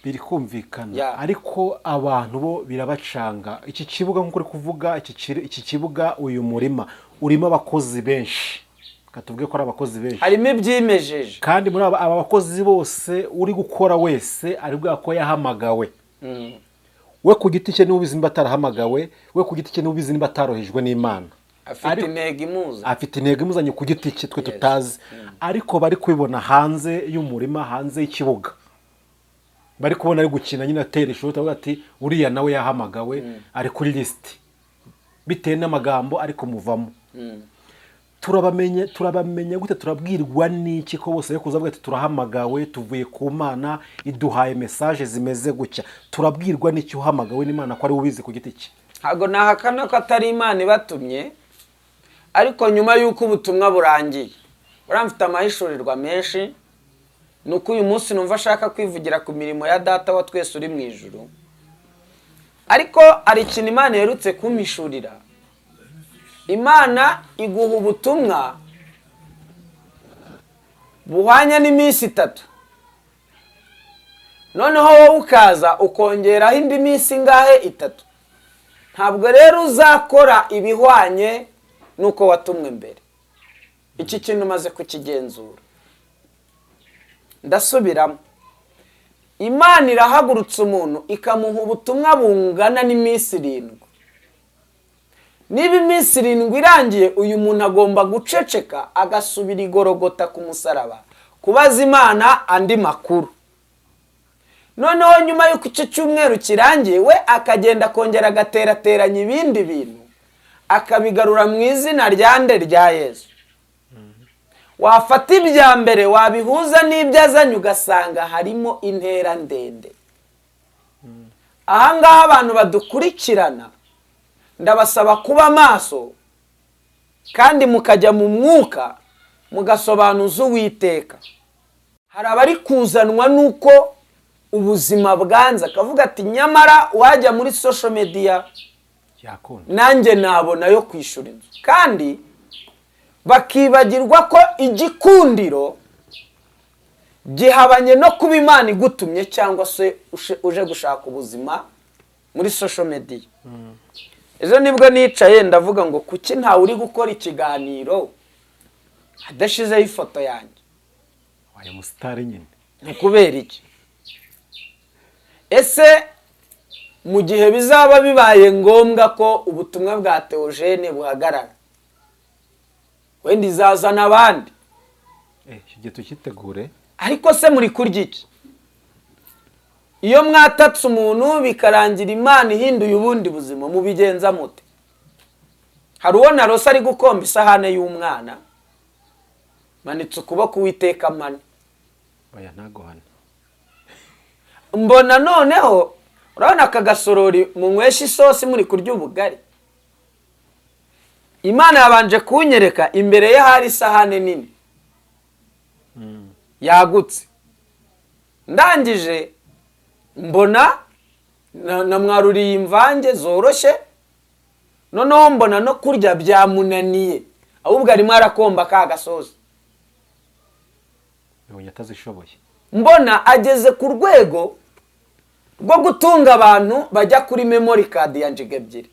Biri kumvikana. Ariko abantu bo birabacanga. Iki kibuga, nk'uko uri kuvuga, iki kibuga, uyu murima urimo abakozi benshi. Reka tuvuge ko ari abakozi benshi. Harimo ibyimejeje. Kandi muri aba bakozi bose, uri gukora wese ari bwa ko yahamagawe. We ku giti cye niwe ubizi niba atarahamagawe, we ku giti cye niwe ubizi niba atarohejwe n'Imana. Afite intego imuza. Afite intego imuzanye ku giti cye, twe tutazi. Ariko bari kubibona hanze y'umurima, hanze y'ikibuga, bari kubona ari gukina nyine, atera ishoti, avuga ati: "Uriya nawe yahamagawe, ari kuri lisiti," bitewe n'amagambo ari kumuvamo. Turabamenya gute? Turabwirwa n'iki ko bose bari kuza bavuga ati: "Turahamagawe, tuvuye ku Mana, iduhaye message zimeze gutya"? Turabwirwa n'iki uhamagawe n'Imana ko ari we ubizi ku giti cye? Ntabwo nahakana ko atari Imana ibatumye, ariko nyuma y'uko ubutumwa burangiye, buriya mfite amahishurirwa menshi. Ni uko uyu munsi numva ashaka kwivugira ku mirimo ya Data wa twese uri mu ijuru. Ariko hari ikintu Imana iherutse kumpishurira. Imana iguha ubutumwa buhwanye n'iminsi 3, noneho wowe ukaza ukongeraho indi minsi ingahe? 3. Ntabwo rero uzakora ibihwanye n'uko watumwe mbere. Iki kintu umaze kukigenzura. Ndasubiramo: Imana irahagurutsa umuntu, ikamuha ubutumwa bungana n'iminsi 7. Niba iminsi 7 irangiye, uyu muntu agomba guceceka, agasubira igorogota ku musaraba kubaza Imana andi makuru. Noneho nyuma y'uko icyo cyumweru kirangiye, we akagenda akongera agaterateranya ibindi bintu, akabigarura mu izina rya nde? Rya Yesu. Wafata ibya mbere wabihuza n'ibyo azanye, ugasanga harimo intera ndende. Ahangaha abantu badukurikirana, ndabasaba kuba maso kandi mukajya mu mwuka, mugasobanuza Uwiteka. Hari abari kuzanwa n'uko ubuzima bwanze, akavuga ati: "Nyamara wajya muri social media Yakunda. nanjye nabona yo kwishyura inzu." Kandi bakibagirwa ko igikundiro gihabanye no kuba Imana igutumye cyangwa se uje gushaka ubuzima muri social media. Ejo nibwo nicaye ndavuga ngo: "Kuki ntawe uri gukora ikiganiro adashizeho ifoto yanjye?" Waye umusitari nyine. Ni ukubera iki? Ese mu gihe bizaba bibaye ngombwa ko ubutumwa bwa Teogene buhagarara, wenda izazana abandi? Icyo gihe tukitegure. Ariko se muri kurya iki iyo mwatatse umuntu, bikarangira Imana ihinduye ubundi buzima? Mubigenza mute? Hari uwo narose ari gukomba isahane y'umwana. Manitse ukuboko, Uwiteka mane. Oya, ntagohane. Mbona noneho urabona aka gasorori munywesha isosi muri kurya ubugari. Imana yabanje kunyereka imbere ye hari isahane nini yagutse. Ndangije mbona namwaruriye imvange zoroshye, noneho mbona no kurya byamunaniye, ahubwo arimo arakomba ka gasozi. Yabonye atazishoboye. Mbona ageze ku rwego rwo gutunga abantu bajya kuri memory card ya giga 2,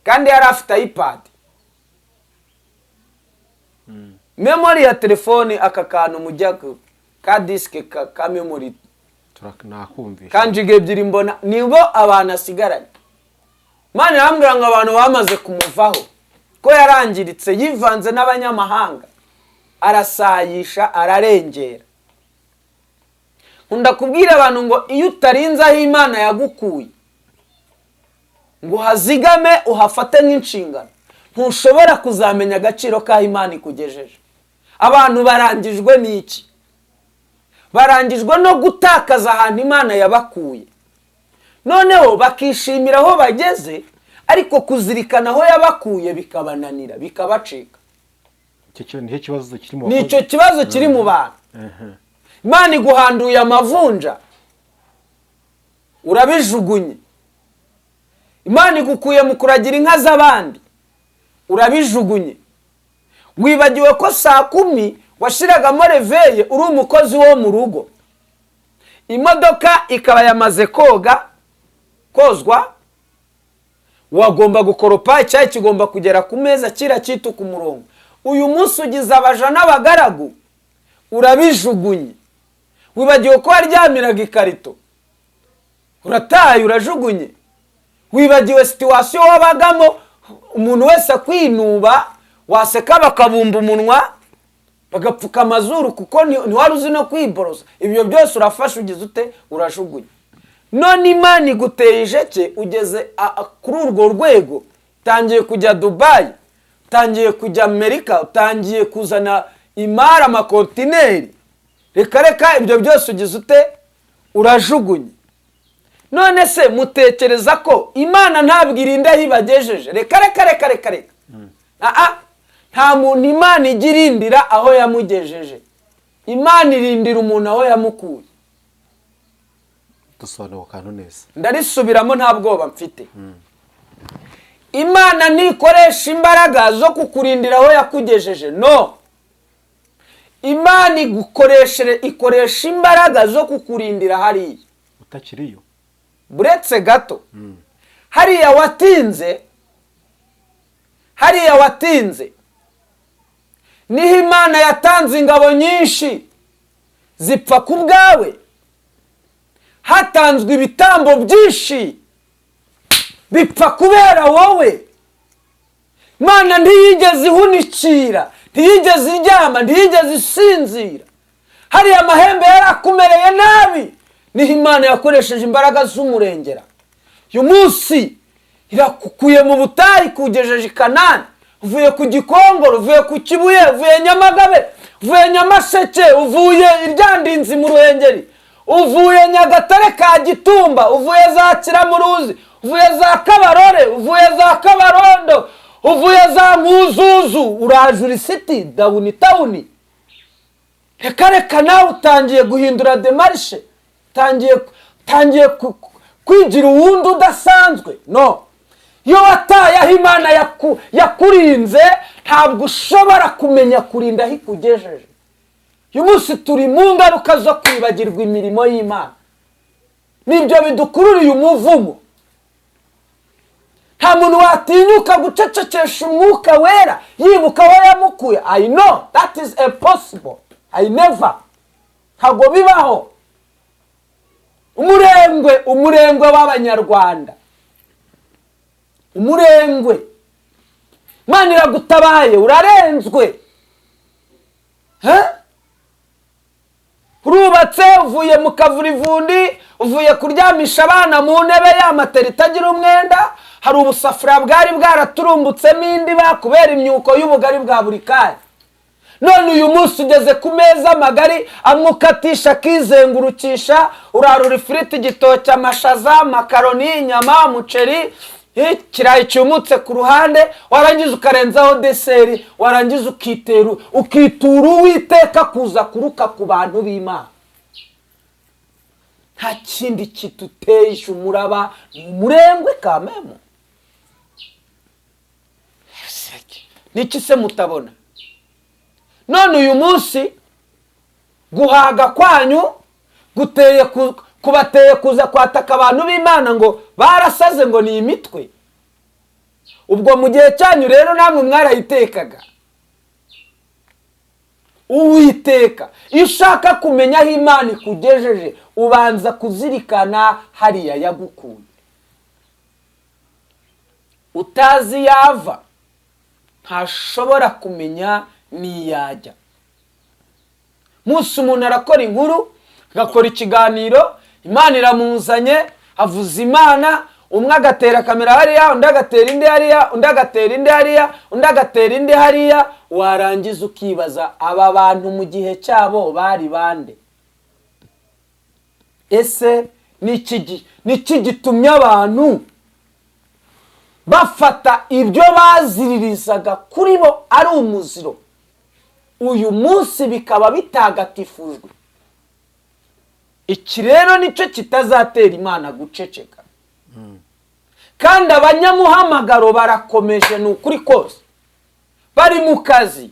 kandi yari afite iPad. Memory ya telefone, aka kantu mujya ka disque ka memory. Nakumvisha. Ka giga 2, mbona nibo abantu asigaranye. Imana irambwira ngo abantu bamaze kumuvaho, ko yarangiritse, yivanze n'abanyamahanga, arasayisha, ararengera. Nkunda kubwira abantu ngo iyo utarinze aho Imana yagukuye ngo uhazigame, uhafate nk'inshingano, ntushobora kuzamenya agaciro k'aho Imana ikugejeje. Abantu barangijwe n'iki? Barangijwe no gutakaza ahantu Imana yabakuye, noneho bakishimira aho bageze, ariko kuzirikana aho yabakuye bikabananira, bikabacika. Icyo nicyo kibazo kiri mu Ni icyo bakozi. kibazo kiri mu bantu. Imana iguhanduye amavunja, urabijugunye. Imana igukuye mu kuragira inka z'abandi, urabijugunye. Wibagiwe ko saa 10 washyiragamo réveil, uri umukozi wo mu rugo, imodoka ikaba yamaze koga kozwa, wagomba gukoropa, icyayi kigomba kugera ku meza kira cyita ku murongo. Uyu munsi ugize abaja n'abagaragu, urabijugunye. Wibagiwe ko waryamiraga ikarito, urataye, urajugunye. Wibagiwe situation wabagamo, umuntu wese akwinuba, waseka bakabumba umunwa, bagapfuka amazuru, kuko ntiwari uzi no kwiborosa. Ibyo byose urafashe, ugize ute? Urajugunye. None Imana iguteye ijeke, ugeze kuri urwo rwego, utangiye kujya Dubayi, utangiye kujya Amerika, utangiye kuzana imari, amakontineri. Reka reka, ibyo byose ugize ute? Urajugunye. None se mutekereza ko Imana ntabwo irinda aho ibagejeje? Reka reka reka reka reka, aa, nta muntu Imana ijya irindira aho yamugejeje. Imana irindira umuntu aho yamukuye. Dusobanura ako kantu neza. Ndarisubiramo, nta bwoba mfite. Imana ntikoresha imbaraga zo kukurindira aho yakugejeje, no. Imana igukoreshere ikoresha imbaraga zo kukurindira hariya utakiriyo. Buretse gato, hariya watinze, hariya watinze niho Imana yatanze ingabo nyinshi zipfa ku bwawe, hatanzwe ibitambo byinshi bipfa kubera wowe. Imana ntiyigeze ihunikira, ntiyigeze iryama, ntiyigeze isinzira. Hariya amahembe yarakumereye nabi, niho Imana yakoresheje imbaraga z'umurengera. Uyu munsi irakukuye mu butayu, ikugejeje i Kanani. Uvuye ku Gikongoro, uvuye ku Kibuye, uvuye Nyamagabe, uvuye Nyamasheke, uvuye Iryandinzi mu Ruhengeri, uvuye Nyagatare ka Gitumba, uvuye za Kiramuruzi, uvuye za Kabarore, uvuye za Kabarondo, uvuye za Nkuzuzu, uraje uri city down town. Reka reka, nawe utangiye guhindura démarche, utangiye kwigira uwundi udasanzwe. No iyo wataye aho Imana yakurinze, ntabwo ushobora kumenya kurinda aho ikugejeje. Uyu munsi turi mu ngaruka zo kwibagirwa imirimo y'Imana, nibyo bidukururiye umuvumo. Nta muntu watinyuka gucecekesha Umwuka Wera yibuka aho yamukuye. I know that is impossible. I never, ntabwo bibaho. Umurengwe, umurengwe w'Abanyarwanda, umurengwe. Imana iragutabaye, urarenzwe. He? Urubatse, uvuye mu kavurivundi, uvuye kuryamisha abana mu ntebe ya matera itagira umwenda, hari ubusafuriya bwari bwaraturumbutsemo indiba kubera imyuko y'ubugari bwa buri kanya. None uyu munsi ugeze ku meza magari, amwe ukatisha akizengurukisha, urarura ifiriti, igitoki, amashaza, makaroni, inyama, umuceri. Ikirayi cyumutse ku ruhande, warangiza ukarenzaho dessert, warangiza ukitera, ukitura Uwiteka kuza kuruka ku bantu b'Imana. Nta kindi kiduteje umuraba, ni umurengwe kamemo. Niki se mutabona? None uyu munsi guhaga kwanyu guteye kubateye kuza kwataka abantu b'Imana ngo barasaze, ngo ni imitwe. Ubwo mu gihe cyanyu rero namwe mwarayitekaga. Uwiteka, iyo ushaka kumenya aho Imana ikugejeje, ubanza kuzirikana hariya yagukuye. Utazi yava ntashobora kumenya n'iyajya. Munsi umuntu arakora inkuru, agakora ikiganiro, Imana iramuzanye, avuza Imana, umwe agatera kamera hariya, undi agatera indi hariya, undi agatera indi hariya, undi agatera indi hariya, warangiza ukibaza aba bantu mu gihe cyabo bari bande? Ese niki gitumye abantu bafata ibyo baziririzaga kuri bo ari umuziro, uyu munsi bikaba bitagatifujwe? Iki rero nicyo kitazatera Imana guceceka. Kandi abanyamuhamagaro barakomeje, ni ukuri kose bari mu kazi.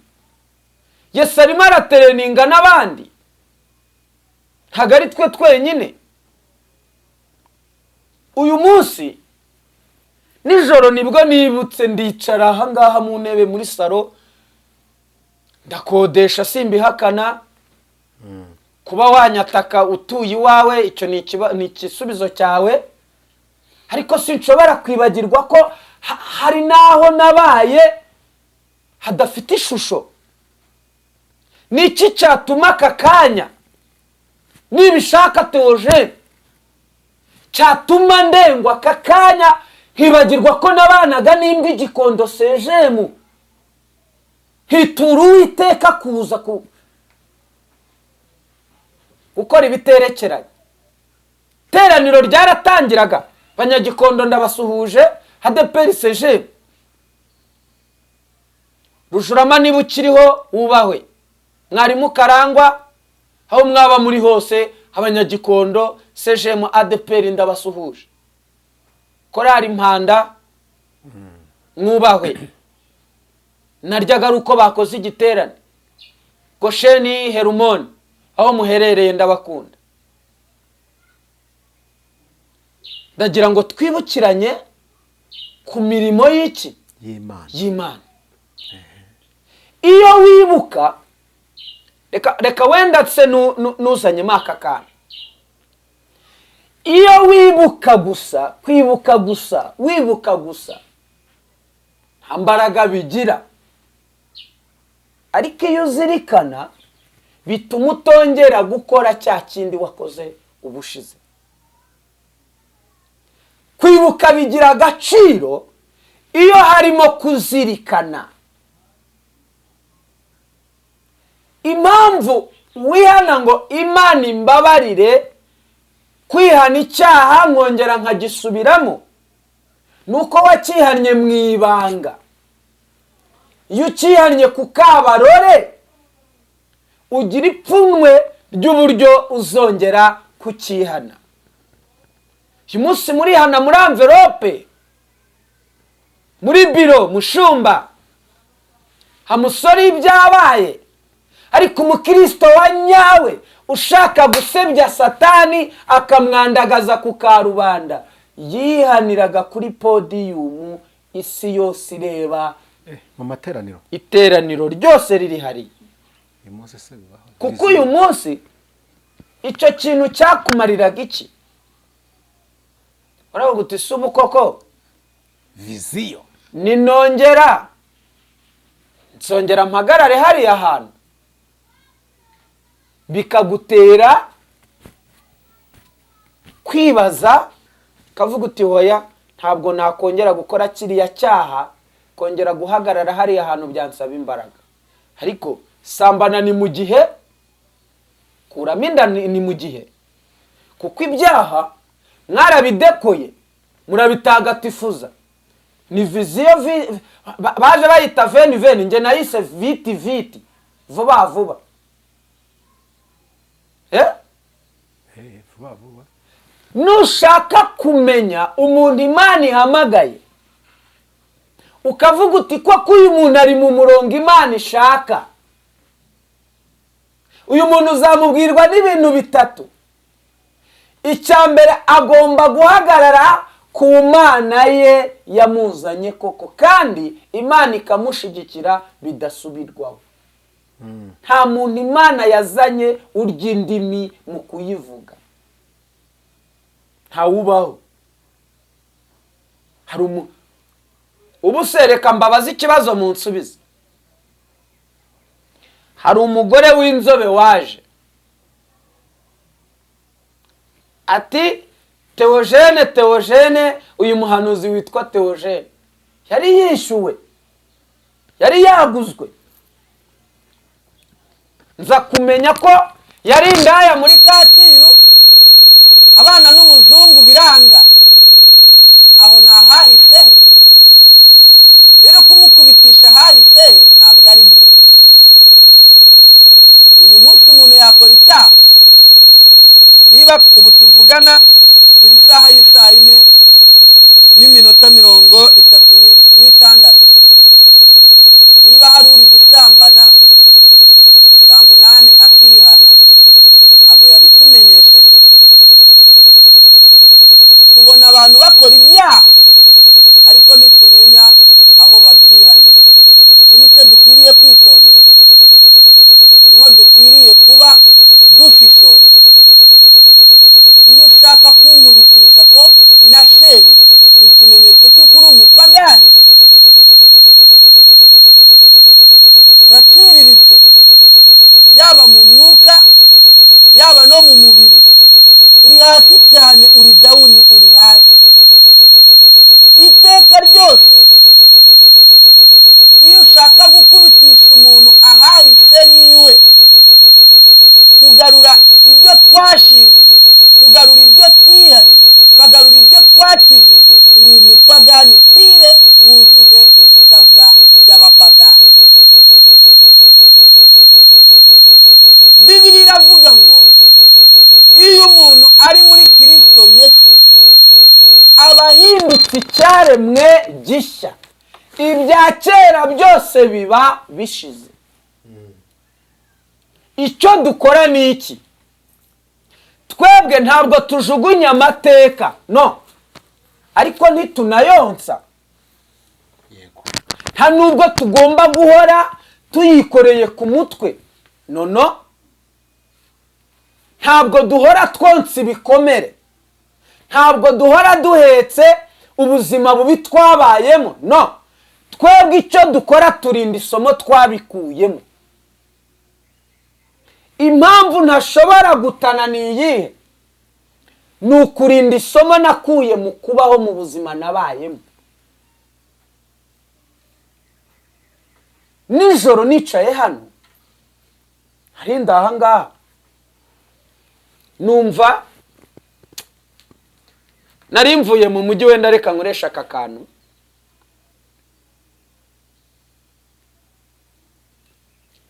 Yesu arimo aratereninga n'abandi, ntabwo ari twe twenyine. Uyu munsi nijoro nibwo nibutse, ndicara ahangaha mu ntebe muri salo, ndakodesha, simbihakana. Kuba wanyataka utuye iwawe, icyo ni igisubizo cyawe, ariko sinshobora kwibagirwa ko hari n'aho nabaye hadafite ishusho. Niki cyatuma aka kanya, nibishaka Theogene, cyatuma ndengwa aka kanya nkibagirwa ko nabanaga n'imbwa igikondo sejemu, hitura Uwiteka kuza ku gukora ibiterekeranye? Iteraniro ryaratangiraga, Banyagikondo ndabasuhuje, ADEPR sejemu Rujurama, niba ukiriho wubahwe, mwarimu Karangwa, aho mwaba muri hose, Abanyagikondo sejemu ADEPR ndabasuhuje, Korari Impanda mwubahwe, naryaga ari uko bakoze igiterane, Gosheni, Herumoni, aho muherereye ndabakunda. Ndagira ngo twibukiranye ku mirimo y'iki? Y'Imana. Y'Imana. Iyo wibuka, reka wenda se nuzanyemo aka kantu. Iyo wibuka gusa, kwibuka gusa, wibuka gusa, nta mbaraga bigira. Ariko iyo uzirikana, bituma utongera gukora cya kindi wakoze ubushize. Kwibuka bigira agaciro iyo harimo kuzirikana. Impamvu wihana ngo Imana imbabarire kwihana icyaha nkongera nkagisubiramo, nuko wakihannye mu ibanga. Iyo ukihannye ku kabarore, ugira ipfunwe ry'uburyo uzongera kukihana. Uyu munsi murihana muri envelope, muri biro, mushumba hamusore ibyabaye, ariko umukristo wa nyawe ushaka gusebya Satani akamwandagaza ku karubanda, yihaniraga kuri podiyumu, isi yose ireba, Mu materaniro, iteraniro ryose riri hariya. Uyu munsi se bibaho? Kuko uyu munsi icyo kintu cyakumariraga iki? Uravuga uti si ubu koko viziyo ninongera nsongera mpagarare hariya hantu, bikagutera kwibaza, ukavuga uti hoya, ntabwo nakongera gukora kiriya cyaha, kongera guhagarara hariya hantu byansaba imbaraga. Ariko sambana ni mu gihe, kuramo inda ni mu gihe, kuko ibyaha mwarabidekoye, murabitagatifuza. Ni vision baje bayita veni veni, njye nayise viti viti, vuba vuba. Vuba vuba. Nushaka kumenya umuntu Imana ihamagaye, ukavuga uti koko uyu muntu ari mu murongo Imana ishaka, uyu muntu uzamubwirwa n'ibintu bitatu. Icya mbere, agomba guhagarara ku Mana ye yamuzanye koko, kandi Imana ikamushigikira bidasubirwaho. Nta muntu Imana yazanye urya indimi mu kuyivuga, ntawubaho. Hari ubu se, reka mbabaze ikibazo mu nsubize. Hari umugore w'inzobe waje ati: "Teogene, Teogene." Uyu muhanuzi witwa Teogene yari yishyuwe, yari yaguzwe. Nza kumenya ko yari indaya muri Kacyiru, abana n'umuzungu biranga. Aho ni ahahise he. Rero kumukubitisha ahahise he ntabwo ari byo. Uyu munsi umuntu yakora icyaha. Niba ubu tuvugana turi isaha y'isaa 4:36, niba hari uri gusambana saa 8 akihana, ntabwo yabitumenyesheje. Tubona abantu bakora ibyaha, ariko ntitumenya aho babyihanira. Iki ni cyo dukwiriye kwitondera, niho dukwiriye kuba dushishoza. Iyo ushaka kunkubitisha ko nashenye, ni ikimenyetso cy'uko uri umupagani, uraciriritse, yaba mu mwuka, yaba no mu mubiri, uri hasi cyane, uri down, uri hasi. Iteka ryose iyo ushaka gukubitisha umuntu ahahise hiwe, kugarura ibyo twashinguye, kugarura ibyo twihannye, ukagarura ibyo twakijijwe, uri umupagani pure wujuje ibisabwa by'abapagani. Bibiri iravuga ngo iyo umuntu ari muri Kirisito Yesu aba ahindutse icyaremwe gishya, ibya kera byose biba bishize. Icyo dukora ni iki? Twebwe ntabwo tujugunya amateka, no, ariko ntitunayonsa. Nta nubwo tugomba guhora tuyikoreye ku mutwe, no, ntabwo duhora twonsa ibikomere, ntabwo duhora duhetse ubuzima bubi twabayemo, no. Twebwe icyo dukora, turinda isomo twabikuyemo. Impamvu ntashobora gutana ni iyihe? Ni ukurinda isomo nakuye mu kubaho mu buzima nabayemo. Nijoro nicaye hano harinda aha ngaha, numva nari mvuye mu mujyi. Wenda reka nkoresha aka kantu.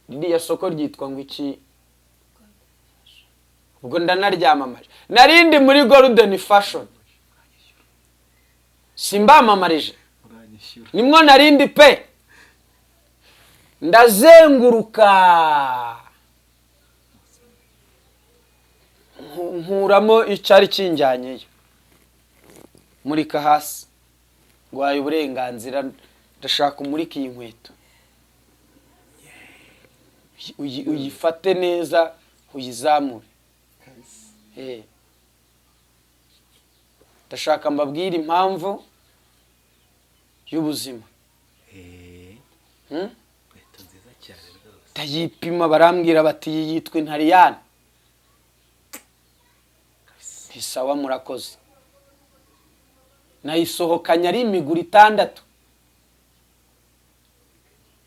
Ririya soko ryitwa ngo iki? Ubwo ndanaryamamaje. Narindi muri Golden Fashion, simbamamarije? Uranyishyura. Nimwo narindi pe. Ndazenguruka, nkuramo icyari kinjyanyeyo. Murika hasi, ngwaye uburenganzira, ndashaka umurika iyi nkweto. Uyifate neza, uyizamure. Ndashaka mbabwire impamvu y'ubuzima. Inkweto nziza cyane rwose. Ndayipima, barambwira bati: "Iyi yitwa intariyani." Nti: "Sawa, murakoze." Nayisohokanye ari imiguru 6.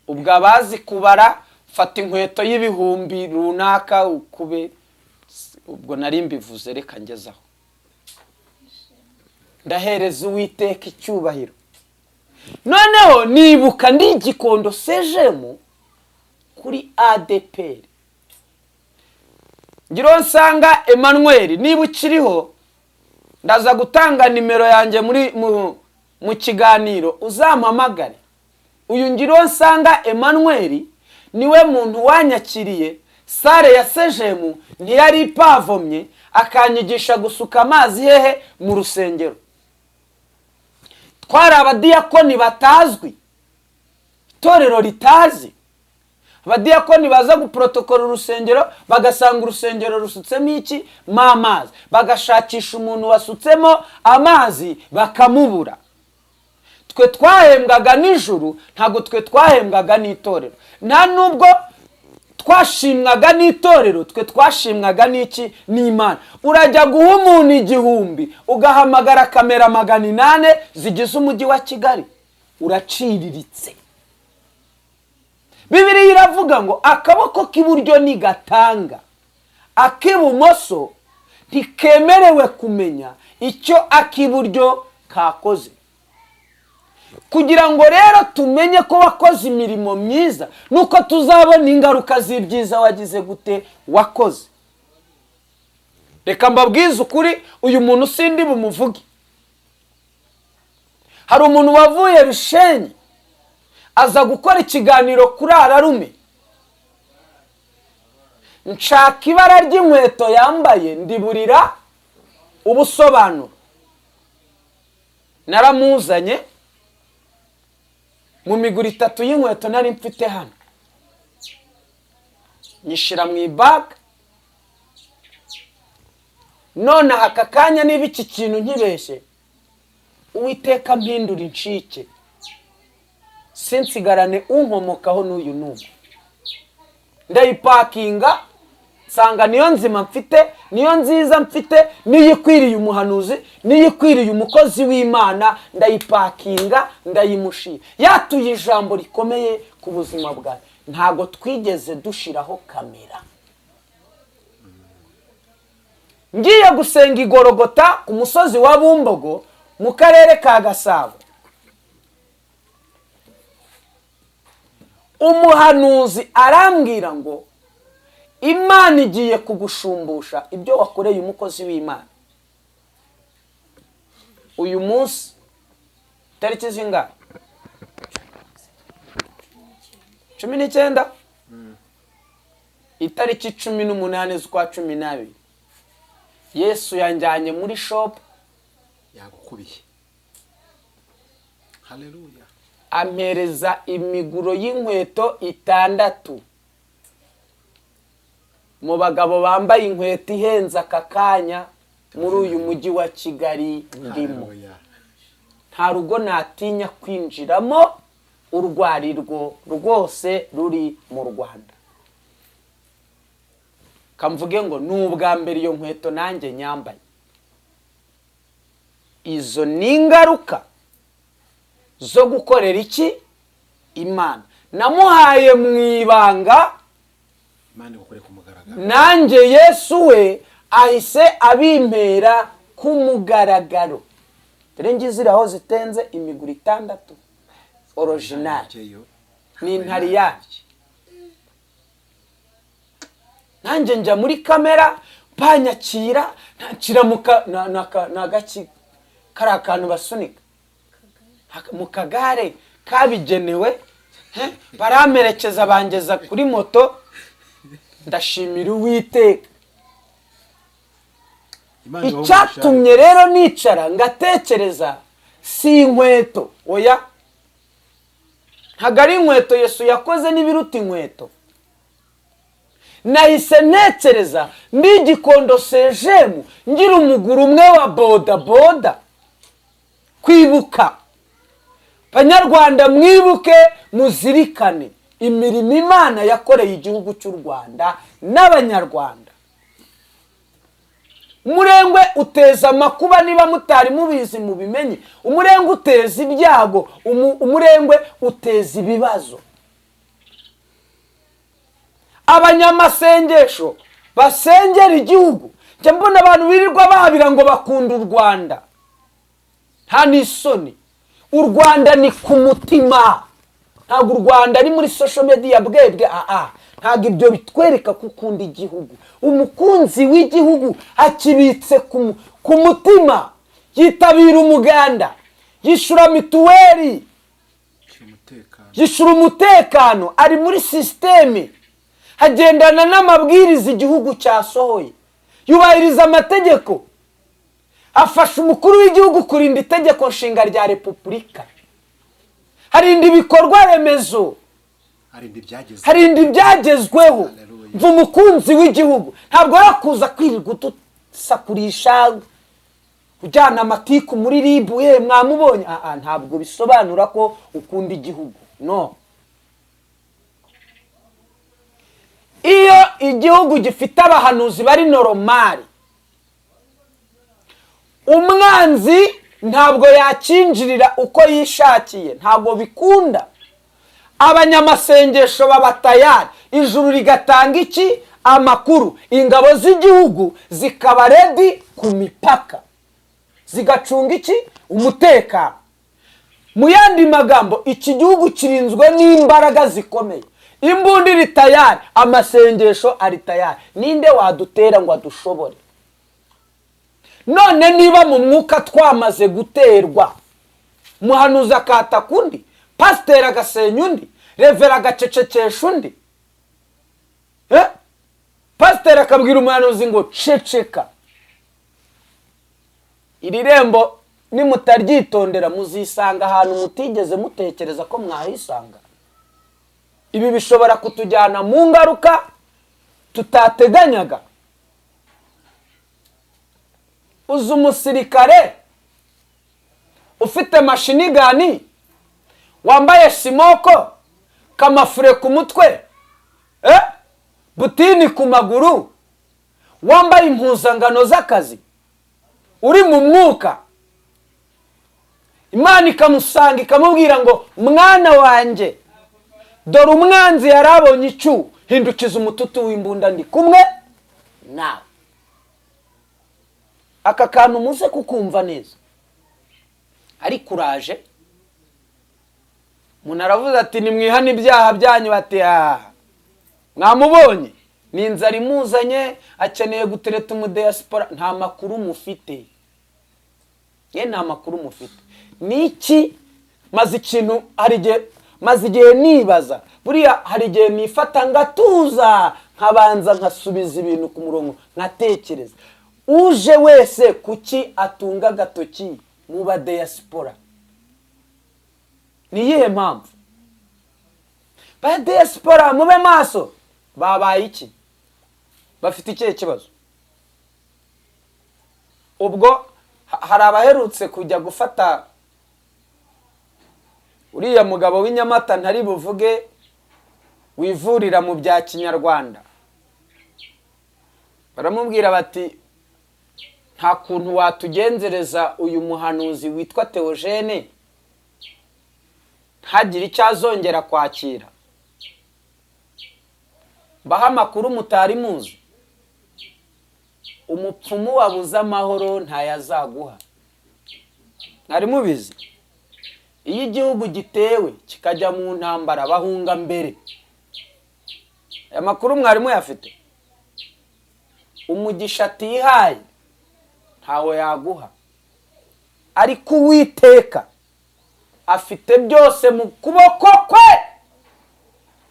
Ubwo abazi kubara, fata inkweto y'ibihumbi runaka ukube. Ubwo nari mbivuze, reka ngezaho. Ndahereza Uwiteka icyubahiro. Noneho nibuka ndi Gikondo sejemu kuri ADEPR. Ngiro nsanga Emmanuel, niba ukiriho ndaza gutanga nimero yanjye muri mu kiganiro, uzampamagare. Uyu ngiro nsanga Emmanuel niwe muntu wanyakiriye. Salle ya sejemu ntiyari ipavomye, akanyigisha gusuka amazi hehe? Mu rusengero. Twari abadiyakoni batazwi, itorero ritazi. Abadiyakoni baza guporotokora urusengero, bagasanga urusengero rusutsemo iki? Mo amazi. Bagashakisha umuntu wasutsemo amazi bakamubura. Twe twahembwaga nijoro, ntabwo twe twahembwaga n'itorero, nta nubwo twashimwaga n'itorero, twe twashimwaga n'iki? N'Imana. Urajya guha umuntu 1000, ugahamagara kamera 800 zigize umujyi wa Kigali, uraciriritse. Bibiliya iravuga ngo akaboko k'iburyo nigatanga, ak'ibumoso ntikemerewe kumenya icyo ak'iburyo kakoze. Kugira ngo rero tumenye ko wakoze imirimo myiza, nuko tuzabona ingaruka z'ibyiza wagize gute? Wakoze. Reka mbabwize ukuri, uyu muntu sindi bumuvuge. Hari umuntu wavuye Rushenyi aza gukora ikiganiro kuri Ararume. Nshaka ibara ry'inkweto yambaye ndiburira ubusobanuro. Naramuzanye mu miguru itatu y'inkweto nari mfite hano, nyishyira mu ibaga. Nonaha aka kanya, niba iki kintu nkibeshye, Uwiteka mpindura incike, sinsigarane unkomokaho n'uyu n'ubu. Ndayipakinga, nsanga niyo nzima mfite, niyo nziza mfite, niyo ikwiriye umuhanuzi, niyo ikwiriye umukozi w'Imana. Ndayipakinga, ndayimushira. Yatuye ijambo rikomeye ku buzima bwawe. Ntabwo twigeze dushiraho kamera. Ngiye gusenga igorogota ku musozi wa Bumbogo mu karere ka Gasabo, umuhanuzi arambwira ngo Imana igiye kugushumbusha ibyo wakoreye umukozi w'Imana. Uyu munsi tariki zingahe? 19, itariki 18 z'ukwa 12, Yesu yanjyanye muri shop. Yagukubiye, haleluya. Ampereza imiguro y'inkweto itandatu. Mu bagabo bambaye inkweto ihenze aka kanya muri uyu mujyi wa Kigali ndimo, Haleluya. nta rugo natinya kwinjiramo urwo ari rwo rwose ruri mu Rwanda. Kamvuge ngo ni ubwa mbere iyo nkweto nanjye nyambaye. Izo ni ingaruka zo gukorera iki? Imana. Namuhaye mu ibanga. Imana igukore ku mugaragaro. Nanjye Yesu we ahise abimpera ku mugaragaro. Dore ngizi aho zitenze, imiguru itandatu original. Njyeyo. Ni intariyani. Nanjye njya muri kamera banyakira, ntakira mu ka na gaki kari akantu basunika mu kagare kabigenewe, baramperekeza bangeza kuri moto. Ndashimira Uwiteka. Imana ibahe Icyatumye rero nicara ngatekereza si inkweto, oya, ntabwo ari inkweto. Yesu yakoze n'ibiruta inkweto. Nahise ntekereza ndi Gikondo sejemu, ngira umuguru umwe wa boda boda. Kwibuka, Banyarwanda, mwibuke muzirikane imirimo Imana yakoreye igihugu cy'u Rwanda n'Abanyarwanda. Umurengwe uteza amakuba, niba mutari mubizi mubimenye. Umurengwe uteza ibyago, umurengwe uteza ibibazo. Abanyamasengesho basengera igihugu, njya mbona abantu birirwa babira ngo bakunda u Rwanda, nta n'isoni. U Rwanda ni ku mutima, ntabwo u Rwanda ari muri social media bwebwe. Aa, ntabwo ibyo bitwereka ko ukunda igihugu. Umukunzi w'igihugu akibitse ku mutima, yitabira umuganda, yishyura mituweli, umutekano, yishyura umutekano, ari muri système, hagendana n'amabwiriza igihugu cyasohoye, yubahiriza amategeko, afasha umukuru w'igihugu kurinda Itegeko Nshinga rya Repubulika, harinda ibikorwa remezo, harinda ibyageze. Harinda ibyagezweho. Hallelujah. Mva umukunzi w'igihugu ntabwo yakuza kwirirwa udusakurisha, ujyana amatiku muri RIB, ye mwamubonye. Ah, ah, ntabwo bisobanura ko ukunda igihugu. No iyo igihugu gifite abahanuzi bari normal, umwanzi ntabwo yakinjirira uko yishakiye, ntabwo bikunda. Abanyamasengesho baba tayari, ijuru rigatanga iki? Amakuru. Ingabo z'igihugu zikaba ready ku mipaka, zigacunga iki? Umutekano. Mu yandi magambo, iki gihugu kirinzwe n'imbaraga zikomeye, imbunda iri tayari, amasengesho ari tayari. Ninde wadutera ngo adushobore? None niba mu mwuka twamaze guterwa, muhanuzi akataka undi, pasiteri agasenya undi, revera agacecekesha undi, Eh? Pasiteri akabwira umuhanuzi ngo ceceka. Iri rembo nimutaryitondera muzisanga ahantu mutigeze mutekereza ko mwahisanga. Ibi bishobora kutujyana mu ngaruka tutateganyaga. Uzi umusirikare ufite machine gun, wambaye simoko, camouflé ku mutwe, eh? Butini ku maguru, wambaye impuzangano z'akazi, uri mu mwuka, Imana ikamusanga ikamubwira ngo: "Mwana wanjye, dore umwanzi yari abonye icyu, hindukiza umututu w'imbunda, ndi kumwe nawe"? Aka kantu muze kukumva neza. Ariko uraje, umuntu aravuze ati: "Nimwihane ibyaha byanyu." Bati: "Aha mwamubonye, ni inzara imuzanye, akeneye gutereta umudiyasipora." Nta makuru mufite ye, nta makuru mufite. Ni iki maze ikintu? Hari igihe maze igihe nibaza, buriya hari igihe nifata ngatuza, nkabanza nkasubiza ibintu ku murongo, nkatekereza. Uje wese kuki atunga agatoki mu badiyasipora? Ni iyihe mpamvu? Ba diaspora mube maso. Babaye iki? Bafite ikihe kibazo? Ubwo hari abaherutse kujya gufata uriya mugabo w'inyamata ntari buvuge, wivurira mu bya kinyarwanda, baramubwira bati: "Nta kuntu watugenzereza uyu muhanuzi witwa Theogene ntagire icyo azongera kwakira?" Mbaho amakuru mutari muzi: umupfumu wabuze amahoro ntayazaguha. Mwari mubizi? Iyo igihugu gitewe kikajya mu ntambara, bahunga mbere. Aya makuru mwari muyafite? Umugisha atihaye ntawe yaguha, ariko Uwiteka afite byose mu kuboko kwe.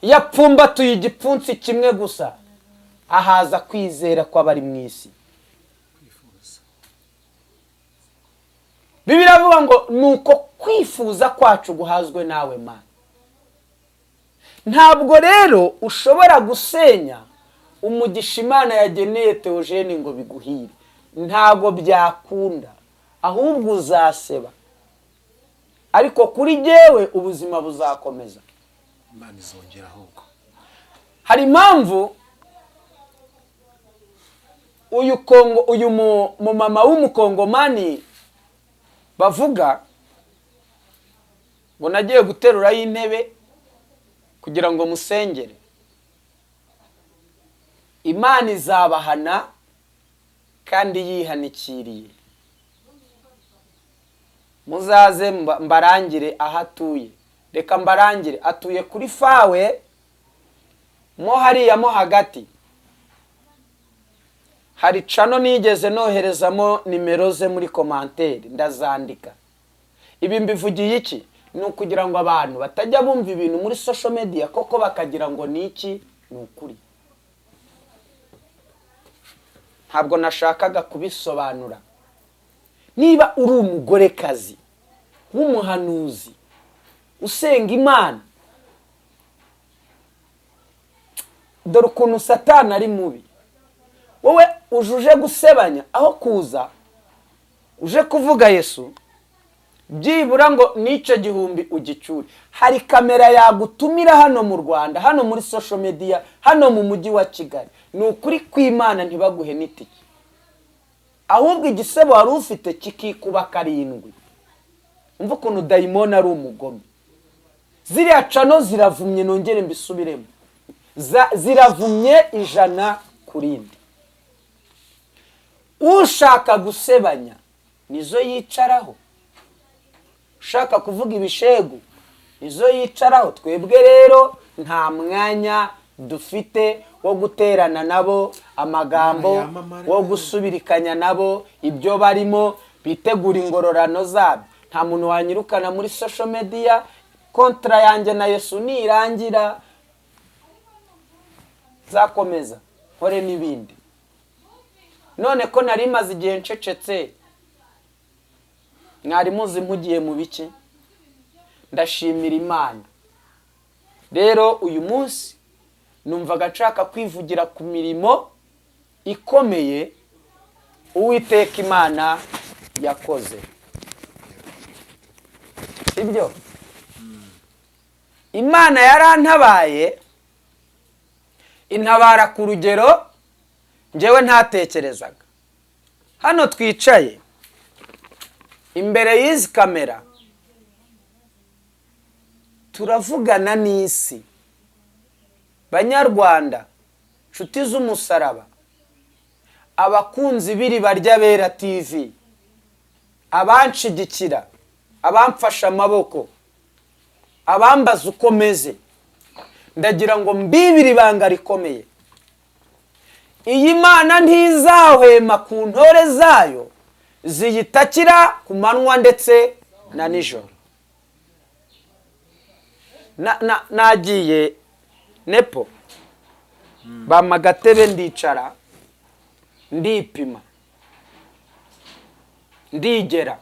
Yapfumbatuye igipfunsi kimwe gusa, ahaza kwizera kw'abari mu isi. Kwifuza. Bibiliya iravuga ngo ni uko kwifuza kwacu guhazwe nawe, Mana. Ntabwo rero ushobora gusenya umugisha Imana yageneye Theogene ngo biguhire, ntabwo byakunda, ahubwo uzaseba. Ariko kuri jyewe ubuzima buzakomeza. Imana izongera ahubwo. Hari impamvu uyu Kongo, uyu mumama w'umukongomani bavuga ngo nagiye guterurayo intebe kugira ngo musengere. Imana izabahana kandi yihanikiriye. Muzaze mbarangire aho atuye. Reka mbarangire, atuye kuri fawe mo hariya mo hagati. Hari channel nigeze noherezamo nimero ze muri commentaire, ndazandika. Ibi mbivugiye iki? Ni ukugira ngo abantu batajya bumva ibintu muri social media koko bakagira ngo ni iki, ni ukuri. Ntabwo nashakaga kubisobanura. Niba uri umugorekazi w'umuhanuzi usenga Imana, dore ukuntu Satani ari mubi. Wowe uje gusebanya aho kuza uje kuvuga Yesu, byibura ngo n'icyo gihumbi ugicyure. Hari kamera yagutumira hano mu Rwanda, hano muri social media, hano mu mujyi wa Kigali. Ni ukuri kw'Imana ntibaguhe n'itike, ahubwo igisebo wari ufite kikikuba karindwi. Umva ukuntu dayimoni ari umugome. Ziriya channel ziravumye, nongere mbisubiremo, ziravumye 100%. Ushaka gusebanya nizo yicaraho, ushaka kuvuga ibishegu nizo yicaraho. Twebwe rero nta mwanya dufite wo guterana nabo amagambo, wo gusubirikanya nabo ibyo barimo, bitegura ingororano zabo. Nta muntu wanyirukana muri social media. Kontra yanjye na Yesu nirangira zakomeza nkore n'ibindi. None ko nari maze igihe ncecetse, mwari muzi mpugiye mu biki? Ndashimira Imana. Rero uyu munsi numvaga nshaka kwivugira ku mirimo ikomeye Uwiteka Imana yakoze. Sibyo? Imana yarantabaye, intabara ku rugero njyewe ntatekerezaga. Hano twicaye imbere y'izi kamera turavugana n'isi. Banyarwanda, nshuti z'umusaraba, abakunzi b'Iriba ry'Abera TV, abanshigikira, abamfasha amaboko, abambaza uko meze, ndagira ngo mbibire ibanga rikomeye. Iyi Mana ntizahwema ku ntore zayo ziyitakira ku manywa ndetse na nijoro. Nagiye nepo bampa agatebe ndicara, ndipima, ndigera,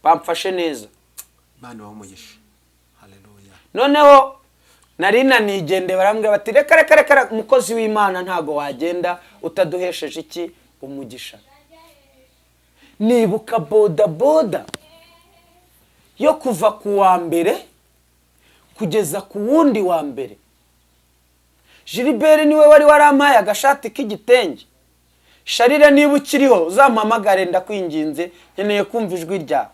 bamfashe neza. Imana ibahe umugisha. Haleluya. Noneho nari nanigende, barambwira bati reka reka reka, umukozi w'Imana ntago wagenda utaduhesheje iki umugisha. Nibuka boda boda yo kuva ku wa mbere kugeza ku wundi wa mbere. Gilbert niwe wari warampaye agashati k'igitenge. Sharire, niba ukiriho uzampamagare, ndakwinginze, nkeneye kumva ijwi ryawe.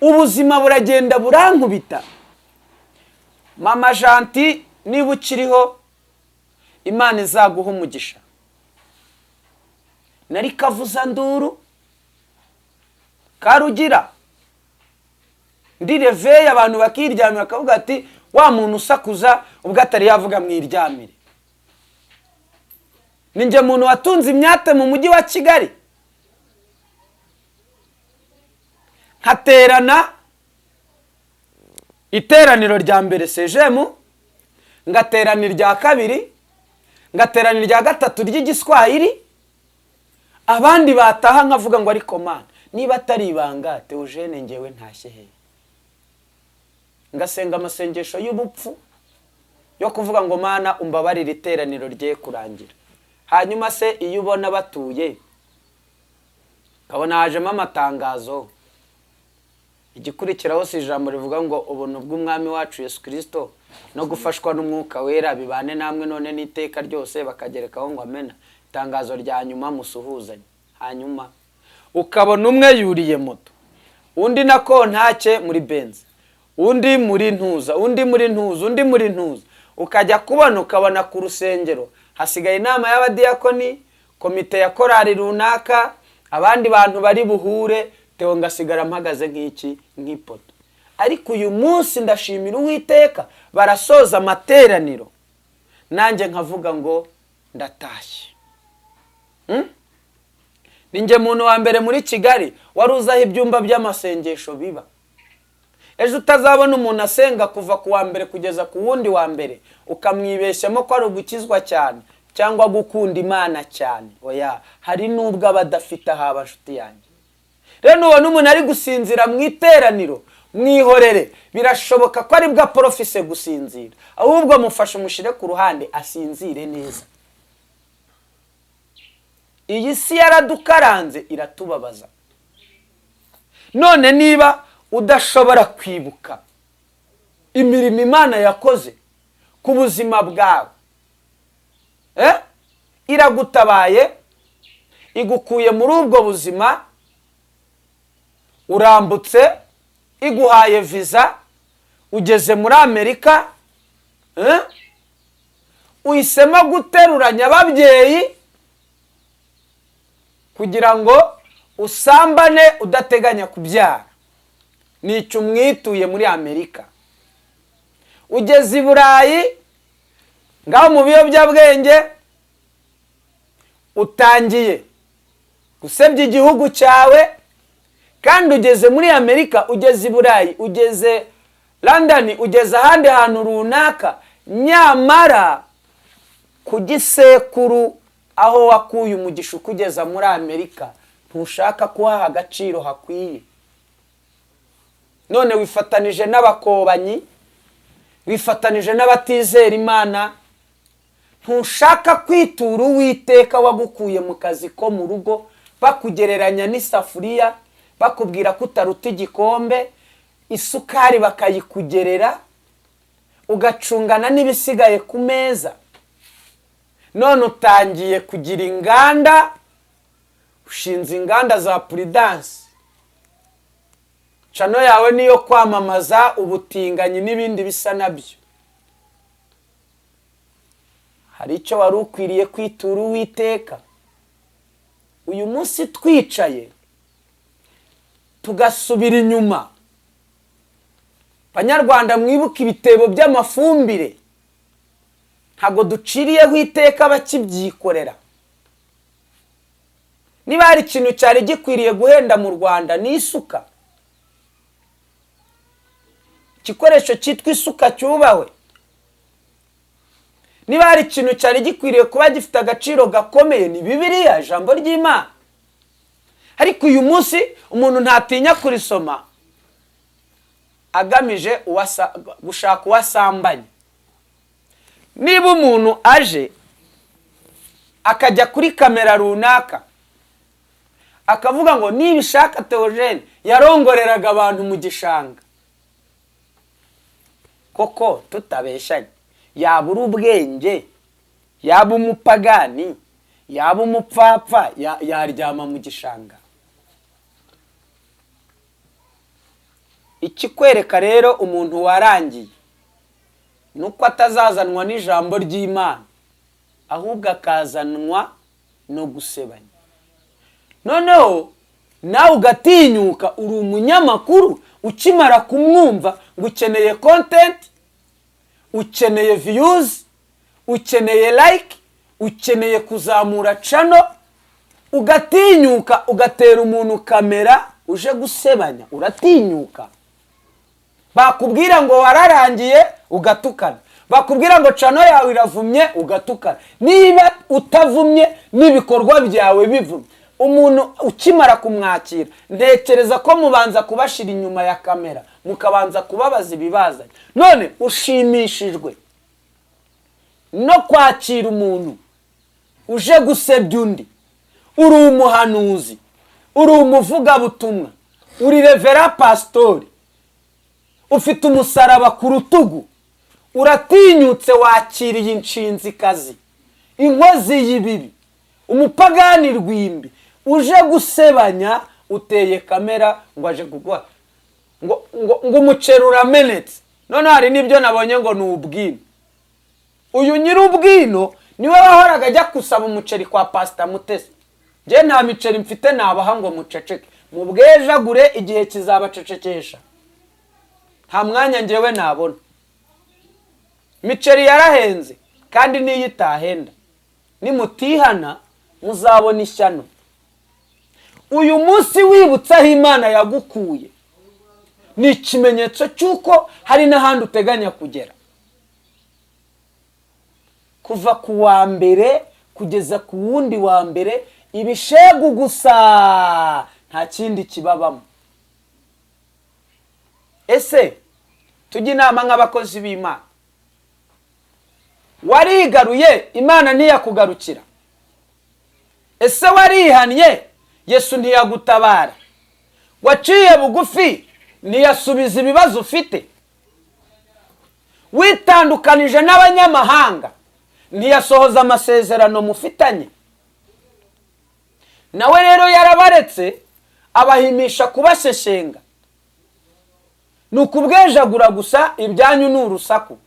Ubuzima buragenda burankubita. Mama Janti, niba ukiriho Imana izaguha umugisha. Nari kavuza nduru Karugira, ndi reveye, abantu bakiryamira bakavuga ati wa muntu usakuza ubwo atari yavuga mwiryamire. Ninjye muntu watunze imyate mu mujyi wa Kigali, nkaterana iteraniro rya mbere sejemu, ngaterana irya kabiri, ngaterana irya gatatu ry'igiswahili. Abandi bataha nkavuga ngo ariko Mana, niba atari ibanga Theogene ngewe ntashye he? Ngasenga amasengesho y'ubupfu yo kuvuga ngo Mana umbabarire iteraniro rye kurangira. Hanyuma se iyo ubona batuye kabona hajemo amatangazo, igikurikiraho si ijambo rivuga ngo ubuntu bw'Umwami wacu Yesu Kristo no gufashwa n'Umwuka Wera bibane namwe none n'iteka ryose, bakagerekaho ngo amena. Itangazo rya nyuma musuhuzanye. Hanyuma ukabona umwe yuriye moto, undi na kontake muri Benz, undi muri ntuza, undi muri ntuza, undi muri ntuza. Ukajya kubona ukabona ku rusengero hasigaye inama y'abadiyakoni, komite ya korali runaka, Abandi bantu bari buhure, Theo, ngasigara mpagaze nk'iki, nk'ipoto. Ariko uyu munsi ndashimira Uwiteka, barasoza amateraniro nanjye nkavuga ngo ndatashye. Ni njye muntu wa mbere muri Kigali wari uzi aho ibyumba by'amasengesho biba. Ejo utazabona umuntu asenga kuva ku wa mbere kugeza ku wundi wa mbere, ukamwibeshyamo ko ari ugukizwa cyane cyangwa gukunda Imana cyane. Oya, hari n'ubwo aba adafite aho aba, nshuti yanjye. Rero nubona umuntu ari gusinzira mu iteraniro, mwihorere. Birashoboka ko aribwo aporofise gusinzira. Ahubwo mufashe, umushyire ku ruhande, asinzire neza. Iyi si yaradukaranze, iratubabaza. None niba udashobora kwibuka imirimo Imana yakoze ku buzima bwawe, iragutabaye, igukuye muri ubwo buzima, urambutse, iguhaye viza, ugeze muri Amerika, uhisemo guteruranya ababyeyi kugira ngo usambane udateganya kubyara, nicyo umwituye muri Amerika. Ugeze i Burayi, ngaho mu biyobyabwenge, utangiye gusebya igihugu cyawe. Kandi ugeze muri Amerika, ugeze i Burayi, ugeze London, ugeze ahandi hantu runaka, nyamara ku gisekuru aho wakuye umugisha ukugeza muri Amerika ntushaka kuhaha agaciro hakwiye. None wifatanije n'abakobanyi, wifatanije n'abatizera Imana, ntushaka kwitura Uwiteka wagukuye mu kazi ko mu rugo, bakugereranya n'isafuriya, bakubwira ko utaruta igikombe, isukari bakayikugerera, ugacungana n'ibisigaye ku meza. None utangiye kugira inganda, ushinze inganda za Prudence. Channel yawe niyo kwamamaza ubutinganyi n'ibindi bisa nabyo. Hari icyo wari ukwiriye kwitura Uwiteka. Uyu munsi twicaye tugasubira inyuma, Banyarwanda, mwibuke ibitebo by'amafumbire. Ntabwo duciriyeho iteka bakibyikorera. Niba hari ikintu cyari gikwiriye guhenda mu Rwanda, ni isuka. Igikoresho cyitwa isuka cyubahwe. Niba hari ikintu cyari gikwiriye kuba gifite agaciro gakomeye, ni Bibiliya, ijambo ry'Imana. Ariko uyu munsi umuntu ntatinya kurisoma agamije gushaka uwasambanye. Niba umuntu aje akajya kuri kamera runaka akavuga ngo Nibishaka Theogene yarongoreraga abantu mu gishanga, koko tutabeshyanye, yaba uri ubwenge, yaba umupagani, yaba umupfapfa, yaryama mu gishanga? Ikikwereka rero umuntu warangiye ni uko atazazanwa n'ijambo ry'Imana, ahubwo akazanwa no gusebanya. Noneho nawe ugatinyuka, uri umunyamakuru, ukimara kumwumva ngo ukeneye content, ukeneye views, ukeneye like, ukeneye kuzamura channel, ugatinyuka ugatera umuntu kamera uje gusebanya. Uratinyuka, bakubwira ngo wararangiye ugatukana, bakubwira ngo channel yawe iravumye ugatukana. Niba utavumye, n'ibikorwa byawe bivumye. Umuntu ukimara kumwakira, ntekereza ko mubanza kubashira inyuma ya kamera, mukabanza kubabaza ibibazanye. None ushimishijwe no kwakira umuntu uje gusebya undi? Uri umuhanuzi, uri umuvugabutumwa, uri reverend, pasitori, ufite umusaraba ku rutugu, uratinyutse wakiriye inshinzikazi, inkozi y'ibibi, umupagani rwimbi uje gusebanya. Uteye kamera ngo aje kuguha ngo umuceri uramenetse. Noneho hari n'ibyo nabonye ngo ni ubwino. Uyu nyir'ubwino niwe wahoraga ajya gusaba umuceri kwa Pasita Mutesi. Njye nta miceri mfite nabaha ngo muceceke, mubwejagure, igihe kizabacecekesha. Nta mwanya njyewe nabona. Miceri yarahenze, kandi n'iyo itahenda, nimutihana muzabona ishyano. Uyu munsi wibutse aho Imana yagukuye ni ikimenyetso cy'uko hari n'ahandi uteganya kugera. Kuva ku wa mbere kugeza ku wundi wa mbere, ibishegu gusa, nta kindi kibabamo. Ese tujye inama nk'abakozi b'Imana, warigaruye, Imana ntiyakugarukira? Ese warihannye, Yesu ntiyagutabara? Waciye bugufi, ntiyasubiza ibibazo ufite? Witandukanije n'abanyamahanga, ntiyasohoza amasezerano mufitanye nawe? Rero yarabaretse, abahimisha kubashyeshyenga. Ni ukubwejagura gusa, ibyanyu ni urusaku.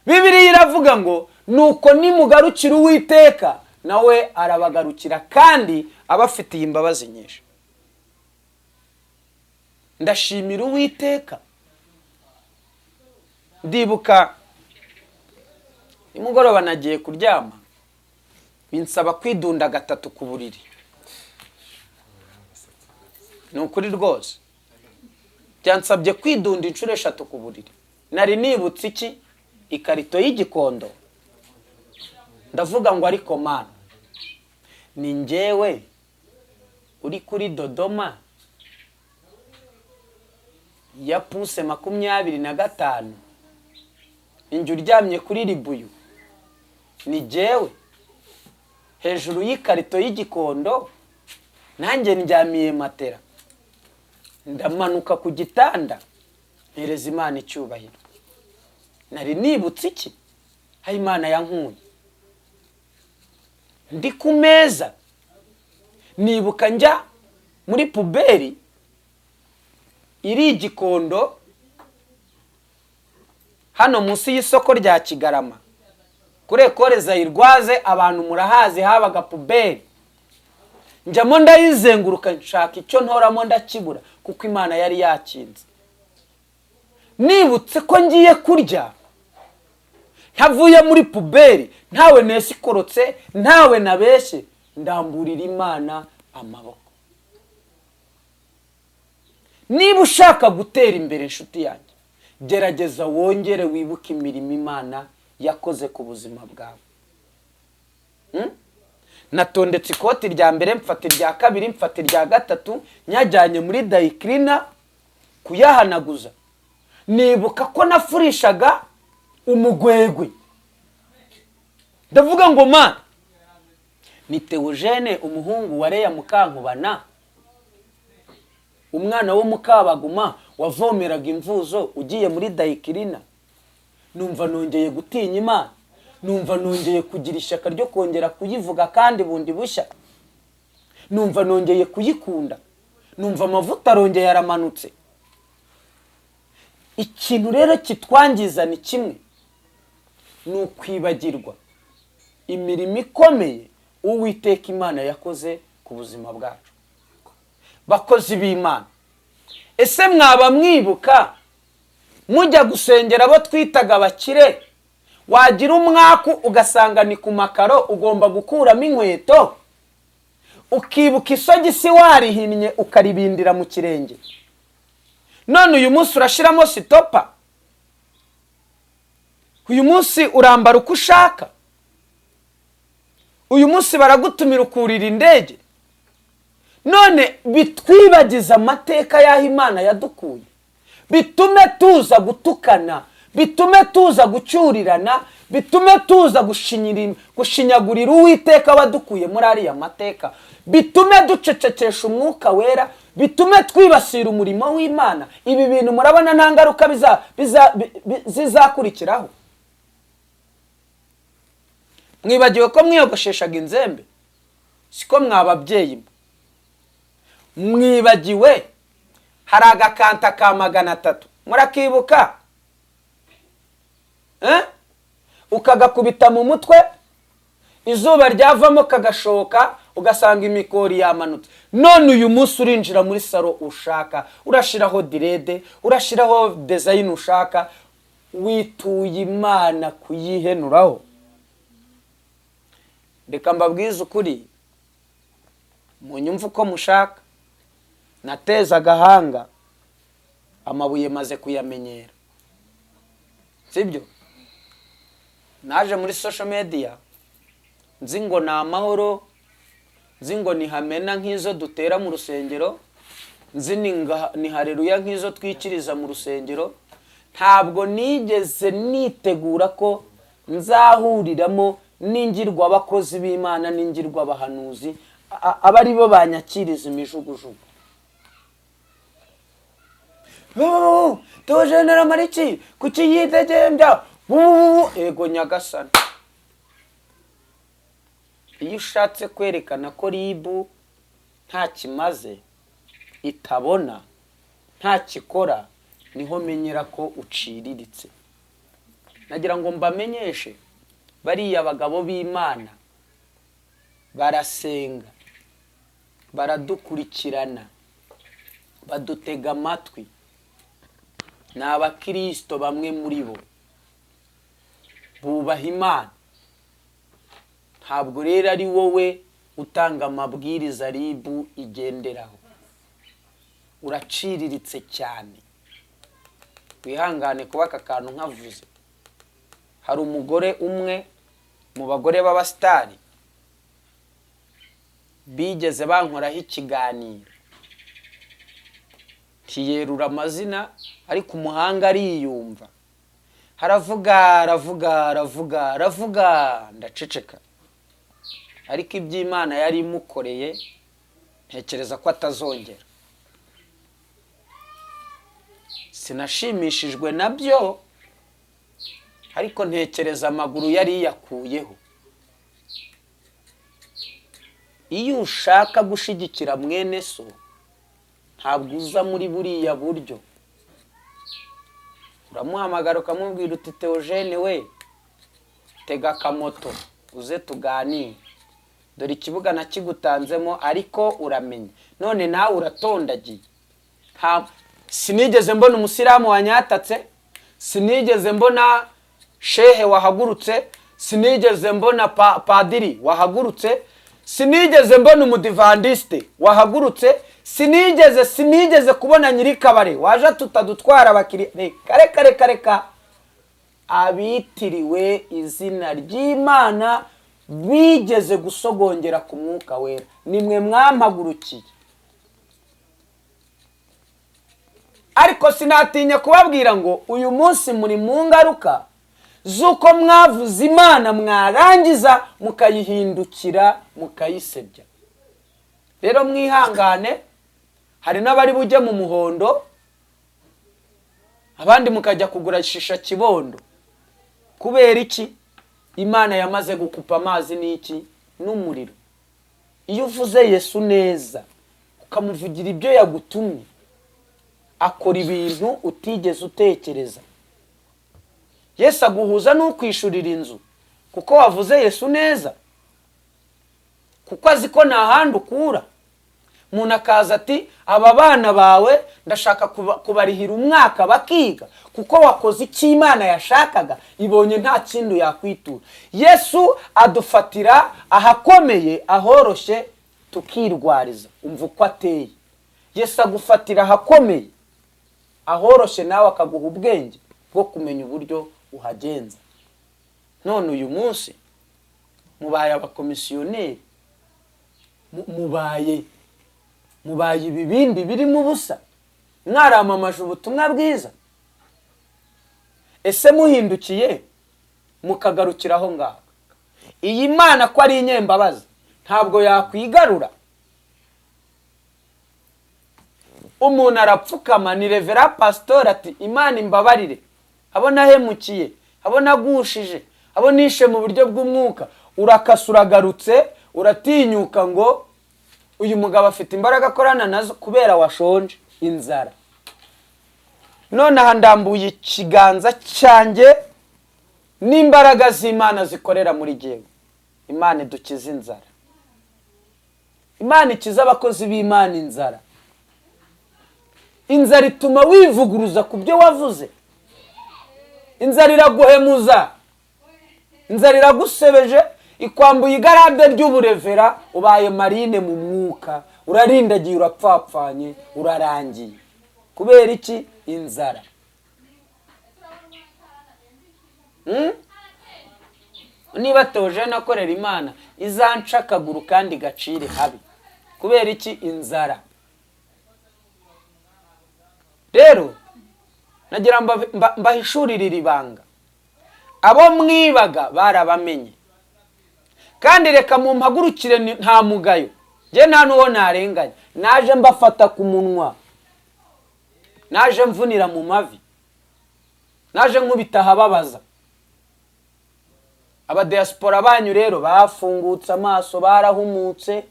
Bibiliya iravuga ngo nuko nimugarukira Uwiteka, nawe arabagarukira, kandi abafitiye imbabazi nyinshi. Ndashimira Uwiteka. Ndibuka nimugoroba nagiye kuryama, binsaba kwidunda gatatu ku buriri. Ni ukuri rwose, byansabye kwidunda inshuro eshatu ku buriri. Nari nibutse iki? Ikarito y'igikondo. Ndavuga ngo ariko Mana, ni njyewe uri kuri Dodoma ya pouce 25, injye uryamye kuri ribuyu, ni jyewe hejuru y'ikarito y'igikondo, nanjye ndyamiye matera. Ndamanuka ku gitanda, mpereza Imana icyubahiro. Nari nibutse iki? Aho Imana yankuye. Ndi ku meza, nibuka njya muri poubelle iri Igikondo hano munsi y'isoko rya Kigarama, kuri École Zaïroise, abantu murahazi, habaga poubelle. Njyamo ndayizenguruka, nshaka icyo ntoramo ndakibura, kuko Imana yari yakinze. Nibutse ko ngiye kurya ntavuye muri poubelle, ntawe nesikorotse, ntawe nabeshye, ndamburira Imana amaboko. Niba ushaka gutera imbere, inshuti yanjye, gerageza wongere wibuke imirimo Imana yakoze ku buzima bwawe. Natondetse ikoti rya mbere, mfata irya kabiri, mfata irya gatatu, nyajyanye muri dry cleaner kuyahanaguza. Nibuka ko nafurishaga umugwegwe. Ndavuga ngo ma ni Teogene, umuhungu wa Leya Mukankubana, umwana wo Mukabaguma wavomeraga imvuzo, ugiye muri dry cleaner. Numva nongeye gutinya Imana, numva nongeye kugira ishyaka ryo kongera kuyivuga kandi bundi bushya, numva nongeye kuyikunda, numva amavuta arongeye aramanutse. Ikintu rero kitwangiza ni kimwe, ni ukwibagirwa imirimo ikomeye Uwiteka Imana yakoze ku buzima bwacu. Bakozi b'Imana, ese mwaba mwibuka mujya gusengera abo twitaga abakire, wagira umwaku ugasanga ni ku makaro, ugomba gukuramo inkweto, ukibuka isogisi warihinnye ukaribindira mu kirenge? None uyu munsi urashyiramo sitopa, uyu munsi urambara uko ushaka, uyu munsi baragutumira ukurira indege. None bitwibagiza amateka y'aho Imana yadukuye, bitume tuza gutukana, bitume tuza gucyurirana, bitume tuza gushinyagurira Uwiteka wadukuye muri ariya mateka, bitume ducecekesha Umwuka Wera, bitume twibasira umurimo w'Imana. Ibi bintu murabona nta ngaruka zizakurikiraho? Mwibagiwe ko mwiyogosheshaga inzembe? Siko mwababyeyi mwe? Mwibagiwe hari agakanta ka 300, murakibuka? Eh? Ukagakubita mu mutwe, Izuba ryavamo kagashoka, ugasanga imikori yamanutse. None uyu munsi urinjira muri salon ushaka, urashyiraho dread, urashyiraho design ushaka, wituye Imana kuyihenuraho. Reka mbabwize ukuri, munyumve uko mushaka. Nateze agahanga amabuye, maze kuyamenyera, sibyo? Naje muri social media nzi ngo ni amahoro, nzi ngo ni hamena nk'izo dutera mu rusengero, nzi ni hareruya nk'izo twikiriza mu rusengero. Ntabwo nigeze nitegura ko nzahuriramo n'ingirwa abakozi b'Imana n'ingirwa abahanuzi, aba ari bo banyakiriza imijugujugu. Tujenera mariki kuki yidegembya? Ego nyagasani! Iyo ushatse kwerekana ko RIB nta kimaze, itabona, nta kikora, niho menyera ko uciriritse. Nagira ngo mbamenyeshe, bariya bagabo b'Imana barasenga, baradukurikirana, badutega amatwi. Ni abakirisito, bamwe muri bo bubaha Imana. Ntabwo rero ari wowe utanga amabwiriza RIB igenderaho. Uraciriritse cyane, wihangane kuba aka kantu nkavuze. Hari umugore umwe mu bagore b'abasitari bigeze bankoraho ikiganiro, ntiyerura amazina, ariko umuhanga ariyumva. Haravuga, aravuga, aravuga, aravuga, ndaceceka. Ariko iby'Imana yari imukoreye, ntekereza ko atazongera. Sinashimishijwe nabyo, ariko ntekereza amaguru yari yakuyeho. Iyo ushaka gushyigikira mwene so, ntabwo uza muri buriya buryo. Uramuhamagara ukamubwira uti: "Teogene we, tega akamoto uze tuganire, dore ikibuga nakigutanzemo, ariko uramenye none nawe uratondagiye." Sinigeze mbona umusilamu wanyatatse, sinigeze mbona shehe wahagurutse, sinigeze mbona padiri wahagurutse, sinigeze mbona umudivandisite wahagurutse, sinigeze kubona nyirikabare waje tutadutwara abakiriya. Reka, reka, reka, reka! Abitiriwe izina ry'Imana bigeze gusogongera ku Mwuka Wera, nimwe mwampagurukiye. Ariko sinatinya kubabwira ngo uyu munsi muri mu ngaruka z'uko mwavuze Imana, mwarangiza mukayihindukira, mukayisebya. Rero mwihangane, hari n'abari bujye mu muhondo, abandi mukajya kugura shisha kibondo. Kubera iki? Imana yamaze gukupa amazi n'iki? N'umuriro. Iyo uvuze Yesu neza, ukamuvugira ibyo yagutumye, akora ibintu utigeze utekereza. Yesu aguhuza n'ukwishurira inzu kuko wavuze Yesu neza, kuko azi ko nta handi ukura. Umuntu akaza ati: "Aba bana bawe ndashaka kubarihira umwaka bakiga," kuko wakoze icyo Imana yashakaga, ibonye nta kindi yakwitura. Yesu adufatira ahakomeye, ahoroshye tukirwariza. Umva uko ateye: Yesu agufatira ahakomeye, ahoroshye nawe akaguha ubwenge bwo kumenya uburyo uhagenza. None uyu munsi mubaye abakomisiyoneri, mubaye ibibindi birimo ubusa. Mwaramamaje ubutumwa bwiza, ese muhindukiye mukagarukira aho ngaho, iyi Mana ko ari inyembabazi, ntabwo yakwigarura? Umuntu arapfukama, ni reverend pasitori, ati: "Imana imbabarire abo nahemukiye, abo nagushije, abo nishe mu buryo bw'umwuka." Urakasa, uragarutse, uratinyuka ngo uyu mugabo afite imbaraga akorana nazo kubera washonje inzara. Nonaha ndambuye ikiganza cyanjye n'imbaraga z'Imana zikorera muri jyewe. Imana idukize inzara, Imana ikize abakozi b'Imana inzara. Inzara ituma wivuguruza ku byo wavuze, inzara iraguhemuza, inzara iragusebeje, ikwambuye igarade ry'uburevera, ubaye marine mu mwuka, urarindagiye, urapfapfanye, urarangiye. Kubera iki? Inzara. Niba Theogene akorera Imana, izanca akaguru kandi gacire habi. Kubera iki? Inzara. Rero nagira mbahishurire iri banga. Abo mwibaga barabamenye, kandi reka mumpagurukire, nta mugayo, njye nta n'uwo narenganya. Naje mbafata ku munwa, naje mvunira mu mavi, naje nkubita ahababaza. Abadiyasipora banyu rero bafungutse amaso, barahumutse,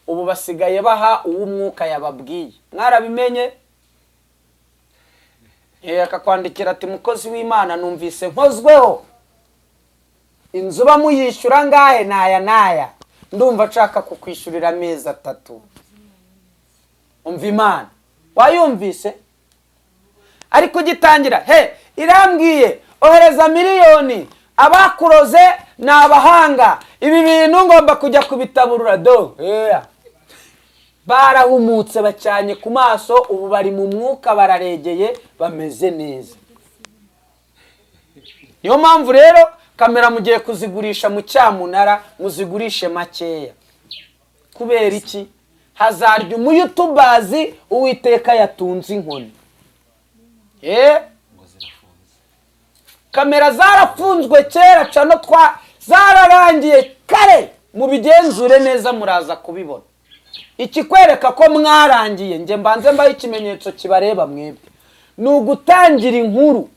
ubu basigaye baha uw'umwuka yababwiye. Mwarabimenye? Akakwandikira ati: "Mukozi w'Imana, numvise nkozweho, inzu bamuyishyura ngahe? Naya naya, ndumva nshaka kukwishyurira amezi 3." Umva, Imana wayumvise, ariko ugitangira he irambwiye ohereza miliyoni, abakuroze ni abahanga, ibi bintu ngomba kujya kubitaburura do. Barahumutse, bacyanye ku maso, ubu bari mu mwuka, bararegeye, bameze neza. Niyo mpamvu rero kamera mugiye kuzigurisha mu cyamunara, muzigurishe makeya. Kubera iki? Hazarya umuyutubazi Uwiteka yatunze inkoni. Kamera zarafunzwe kera, cano twa zararangiye kare, mubigenzure neza muraza kubibona. Ikikwereka ko mwarangiye, njye mbanze mbaho ikimenyetso kibareba mwebwe, ni ugutangira inkuru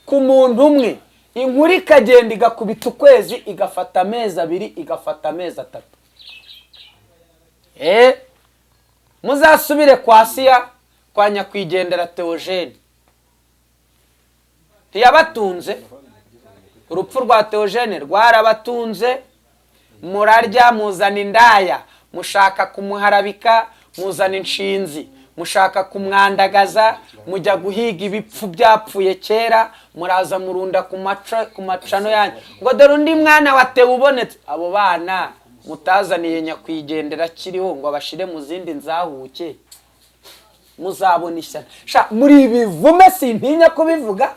ku muntu umwe, inkuru ikagenda igakubita ukwezi, igafata amezi 2, igafata amezi 3. Muzasubire kwa Siya, kwa nyakwigendera Theogene, ntiyabatunze? Urupfu rwa Theogene rwarabatunze, murarya, muzana indaya, mushaka kumuharabika, muzana inshinzi, mushaka kumwandagaza, mujya guhiga ibipfu byapfuye kera, muraza murunda ku macano yanyu ngo dore undi mwana watewe ubonetse. Abo bana mutazaniye nyakwigendera akiriho ngo abashire mu zindi nzahuke, muzabona ishyano. Sha, muri ibivume, sintinya kubivuga.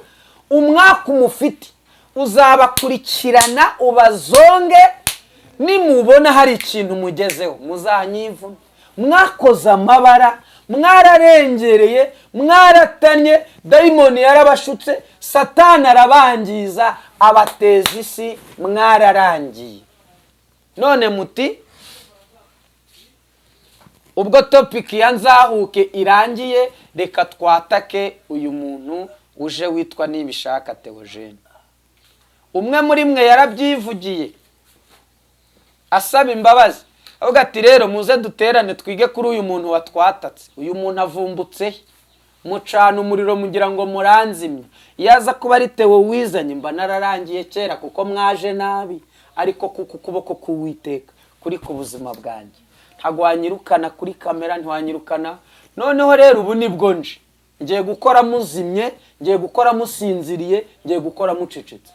Umwaka umufite uzabakurikirana ubazonge. Nimubona hari ikintu mugezeho muzanyivuna. Mwakoze amabara, mwararengereye, mwaratanye, dayimoni yarabashutse, Satani arabangiza, abateza isi, mwararangiye. None muti ubwo topic ya nzahuke irangiye, reka twatake uyu muntu uje witwa Nibishaka Theogene. Umwe muri mwe yarabyivugiye asaba imbabazi, avuga ati: "Rero muze duterane twige kuri uyu muntu watwatatse. Uyu muntu avumbutse." Mucana umuriro mugira ngo muranzimye. Iyo aza kuba ari Tewo wizanye, mba nararangiye kera, kuko mwaje nabi. Ariko kuko ukuboko k'Uwiteka kuri ku buzima bwanjye, ntabwo wanyirukana kuri kamera, ntiwanyirukana. Noneho rero ubu nibwo nje ngiye gukora muzimye, ngiye gukora musinziriye, ngiye gukora mucecetse.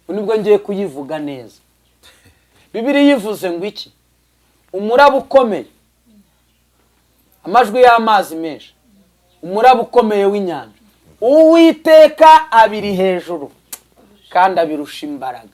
Ubu nibwo ngiye kuyivuga neza. Bibiliya ivuze ngo iki? Umuraba ukomeye, amajwi y'amazi menshi, umuraba ukomeye w'inyanja, Uwiteka abiri hejuru kandi abirusha imbaraga.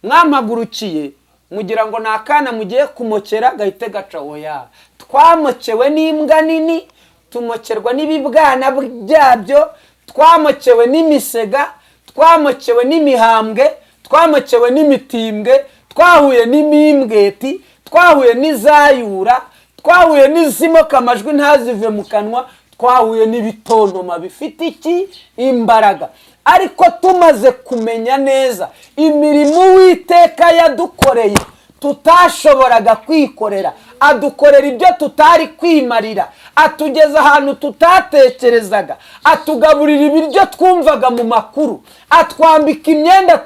Mwampagurukiye mugira ngo ni akana mugiye kumokera gahite gaca. Oya, twamokewe n'imbwa nini, tumokerwa n'ibibwana byabyo, twamokewe n'imisega, twamokewe n'imihambwe, twamokewe n'imitimbwe, twahuye n'imimbweti, twahuye n'izayura, twahuye n'izimoka amajwi ntazive mu kanwa, twahuye n'ibitontoma bifite iki? Imbaraga. Ariko tumaze kumenya neza imirimo Uwiteka yadukoreye tutashoboraga kwikorera. Adukorera ibyo tutari kwimarira, atugeza ahantu tutatekerezaga, atugaburira ibiryo twumvaga mu makuru, atwambika imyenda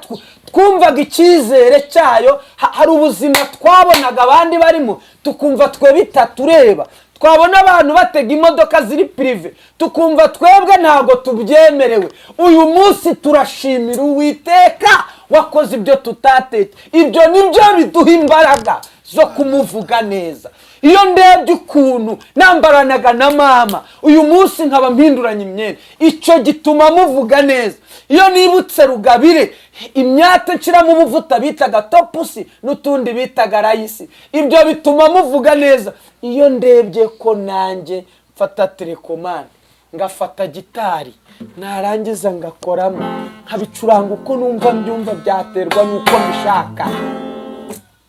twumvaga icyizere cyayo. Hari ubuzima twabonaga abandi barimo tukumva twe bitatureba, twabona abantu batega imodoka ziri privé tukumva twebwe ntabwo tubyemerewe. Uyu munsi turashimira Uwiteka wakoze ibyo tutateke. Ibyo nibyo biduha imbaraga zo kumuvuga neza. Iyo ndebye ukuntu nambaranaga na mama, uyu munsi nkaba mpinduranya imyenda, icyo gituma muvuga neza. Iyo nibutse Rugabire, imyate nshyiramo ubuvuta bitaga topusi n'utundi bitaga rayisi, ibyo bituma muvuga neza. Iyo ndebye ko nanjye mfata télécommande, ngafata gitari, narangiza ngakoramo, nkabicuranga uko numva mbyumva, byaterwa n'uko mbishaka.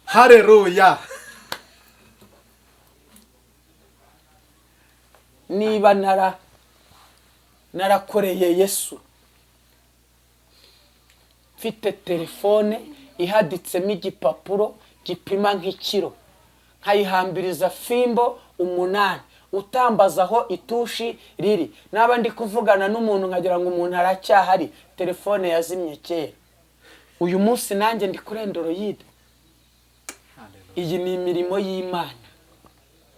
Hareruya! Niba narakoreye Yesu mfite telefone ihaditsemo igipapuro gipima nk'ikiro, nkayihambiriza fimbo 8, utambaza aho itushi riri, naba ndi kuvugana n'umuntu nkagira ngo umuntu aracyahari, telefone yazimye kera. Uyu munsi nanjye ndi kuri Android. Iyi ni imirimo y'Imana,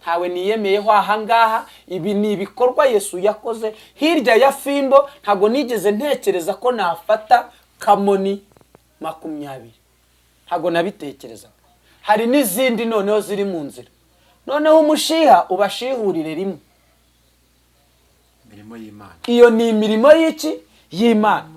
ntawe niyemeyeho ahangaha. Ibi ni ibikorwa Yesu yakoze hirya ya fimbo. Ntabwo nigeze ntekereza ko nafata kamoni 20, ntabwo nabitekerezaga. Hari n'izindi noneho ziri mu nzira, noneho umushiha ubashihurire rimwe. Imirimo y'Imana. Iyo ni imirimo y'iki? Y'Imana.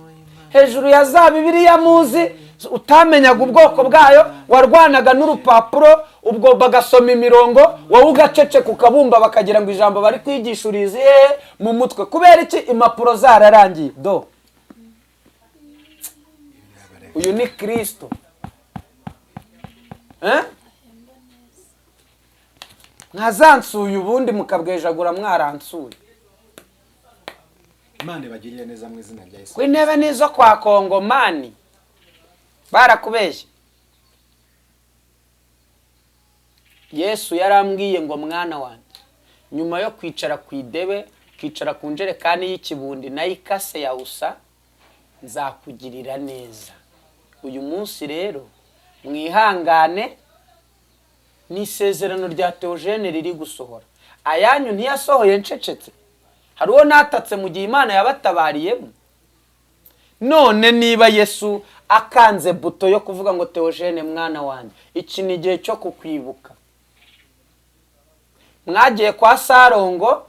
Hejuru ya za Bibiliya muzi utamenyaga ubwoko bwayo, warwanaga n'urupapuro, ubwo bagasoma imirongo wowe ugaceceka ukabumba, bakagira ngo ijambo bari kwigisha urizi hehe mu mutwe. Kubera iki? Impapuro zararangiye. Do uyu ni Kristo. Mwazansuye ubundi mukabwejagura mwaransuye. Imana ibagirire neza mu izina rya Yesu. Ku intebe nizo kwa Kongomani barakubeshye. Yesu yarambwiye ngo mwana wanjye, nyuma yo kwicara ku idebe, ukicara ku njerekani y'ikibundi nayo ikase ya usa, nzakugirira neza. Uyu munsi rero mwihangane, ni isezerano rya Theogene riri gusohora. Ayanyu ntiyasohoye ncecetse, hari uwo natatse mu gihe Imana yabatabariyemo. None niba Yesu akanze buto yo kuvuga ngo Theogene mwana wanjye, iki ni igihe cyo kukwibuka. Mwagiye kwa Sarongo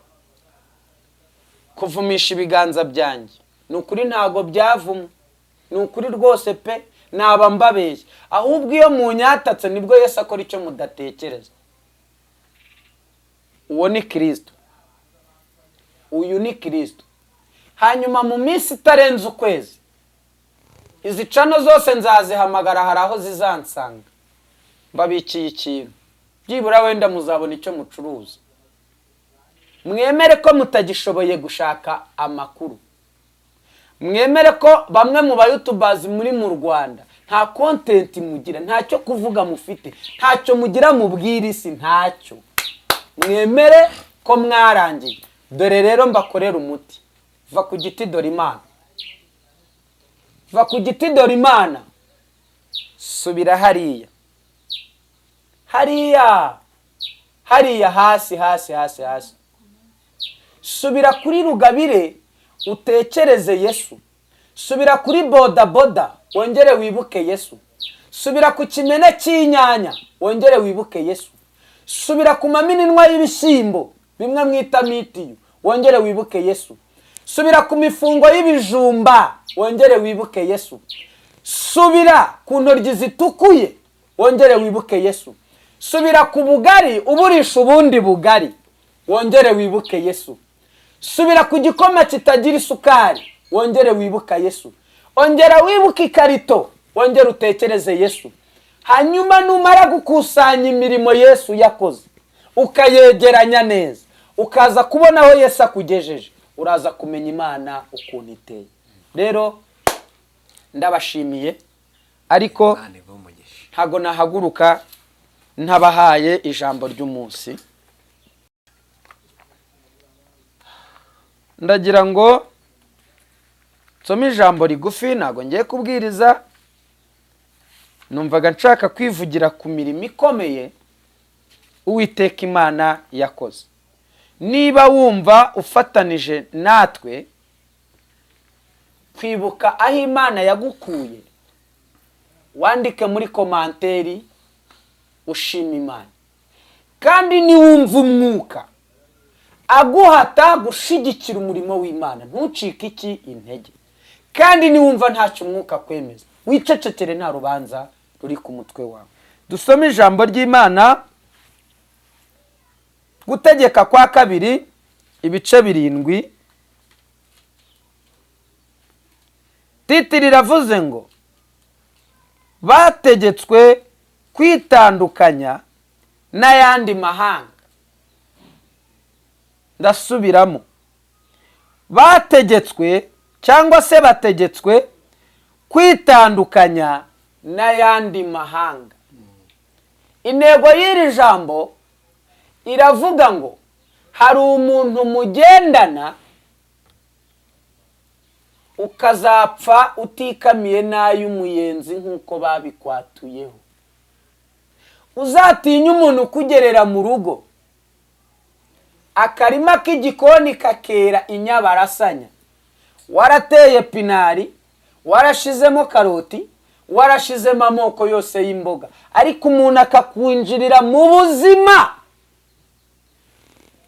kuvumisha ibiganza byanjye, ni ukuri ntago byavumwe, ni ukuri rwose pe, naba mbabeshye. Ahubwo iyo munyatatse nibwo Yesu akora icyo mudatekereza. Uwo ni Kristo, uyu ni Kristo. Hanyuma mu minsi itarenze ukwezi, izi cano zose nzazihamagara, hari aho zizansanga mbabikiye ikintu, byibura wenda muzabona icyo mucuruza. Mwemere ko mutagishoboye gushaka amakuru, mwemere ko bamwe mu bayutubazi muri mu Rwanda nta content mugira, ntacyo kuvuga mufite, ntacyo mugira mubwira isi, ntacyo. Mwemere ko mwarangiye. Dore rero mbakorera umuti. Va ku giti dore Imana, va ku giti dore Imana, subira hariya hariya hariya hasi hasi hasi hasi, subira kuri Rugabire utekereze Yesu, subira kuri bodaboda wongere wibuke Yesu, subira ku kimene cy'inyanya wongere wibuke Yesu, subira ku mamininwa y'ibishyimbo bimwe mwita mitiyu wongere wibuke Yesu, subira ku mifungo y'ibijumba wongere wibuke Yesu, subira ku ntoryi zitukuye wongere wibuke Yesu, subira ku bugari uburisha ubundi bugari wongere wibuke Yesu, subira ku gikoma kitagira isukari wongere wibuka Yesu, ongera wibuke ikarito wongere utekereze Yesu. Hanyuma numara gukusanya imirimo Yesu yakoze ukayegeranya neza, ukaza kubona aho Yesu akugejeje, uraza kumenya Imana ukuntu iteye. Rero ndabashimiye, ariko ntago nahaguruka Ntabahaye ijambo ry'umunsi. Ndagira ngo nsome ijambo rigufi, ntabwo ngiye kubwiriza. Numvaga nshaka kwivugira ku mirimo ikomeye Uwiteka Imana yakoze. Niba wumva ufatanije natwe kwibuka aho Imana yagukuye, wandike muri commentaire ushima Imana. Kandi niwumva umwuka aguhata gushigikira umurimo w'Imana, ntucike iki intege. Kandi niwumva ntacyo umwuka akwemeza, wicecekere, nta rubanza ruri ku mutwe wawe. Dusome ijambo ry'Imana, Gutegeka kwa Kabiri, ibice 7. Titre iravuze ngo bategetswe kwitandukanya n'ayandi mahanga. Ndasubiramo, bategetswe cyangwa se bategetswe kwitandukanya n'ayandi mahanga. Intego y'iri jambo iravuga ngo hari umuntu mugendana ukazapfa utikamiye n'ay'umuyenzi nk'uko babikwatuyeho. Uzatinya umuntu ukugerera mu rugo, akarima k'igikoni kakera inyabarasanya, warateye pinari, warashizemo karoti, warashizemo amoko yose y'imboga, ariko umuntu akakwinjirira mu buzima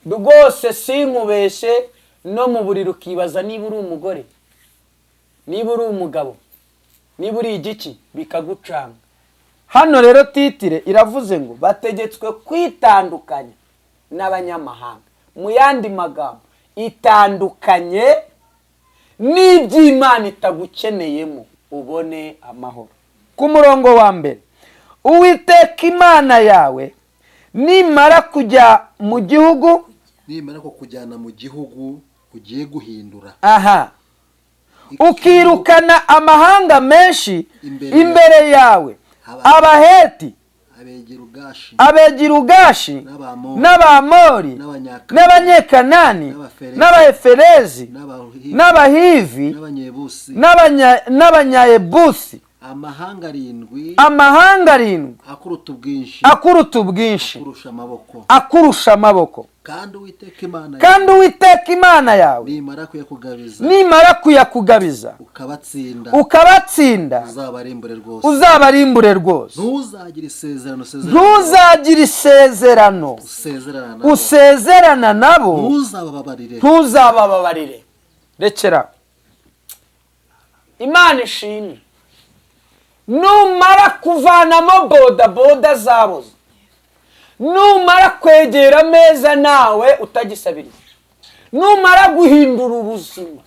rwose, sinkubeshe, no mu buriri ukibaza niba uri umugore, niba uri umugabo, niba uri igiki, bikagucanga. Hano rero titre iravuze ngo bategetswe kwitandukanya n'abanyamahanga. Mu yandi magambo, itandukanye n'iby'Imana itagukeneyemo, ubone amahoro. Ku murongo wa 1, Uwiteka Imana yawe nimara kujya mu gihugu, nimara kukujyana mu gihugu ugiye guhindura, aha, ukirukana amahanga menshi imbere yawe, Abaheti, Abegirugashi, n'Abamori, n'Abanyekanani, n'Abaheferezi, n'Abahivi, n'Abanyayebusi, amahanga 7, amahanga 7 akuruta ubwinshi, akuruta ubwinshi, akurusha amaboko, akurusha amaboko. Kandi Uwiteka Imana, kandi Uwiteka Imana yawe nimara kuyakugabiza, nimara kuyakugabiza, ukabatsinda, ukabatsinda, uzabarimbure rwose, uzabarimbure rwose. Ntuzagira isezerano, ntuzagira isezerano usezerana nabo, ntuzabababarire, ntuzabababarire. Rekera, Imana ishimwe. Numara kuvanamo bodaboda zaboze, numara kwegera ameza nawe utagisabiriza, numara guhindura ubuzima,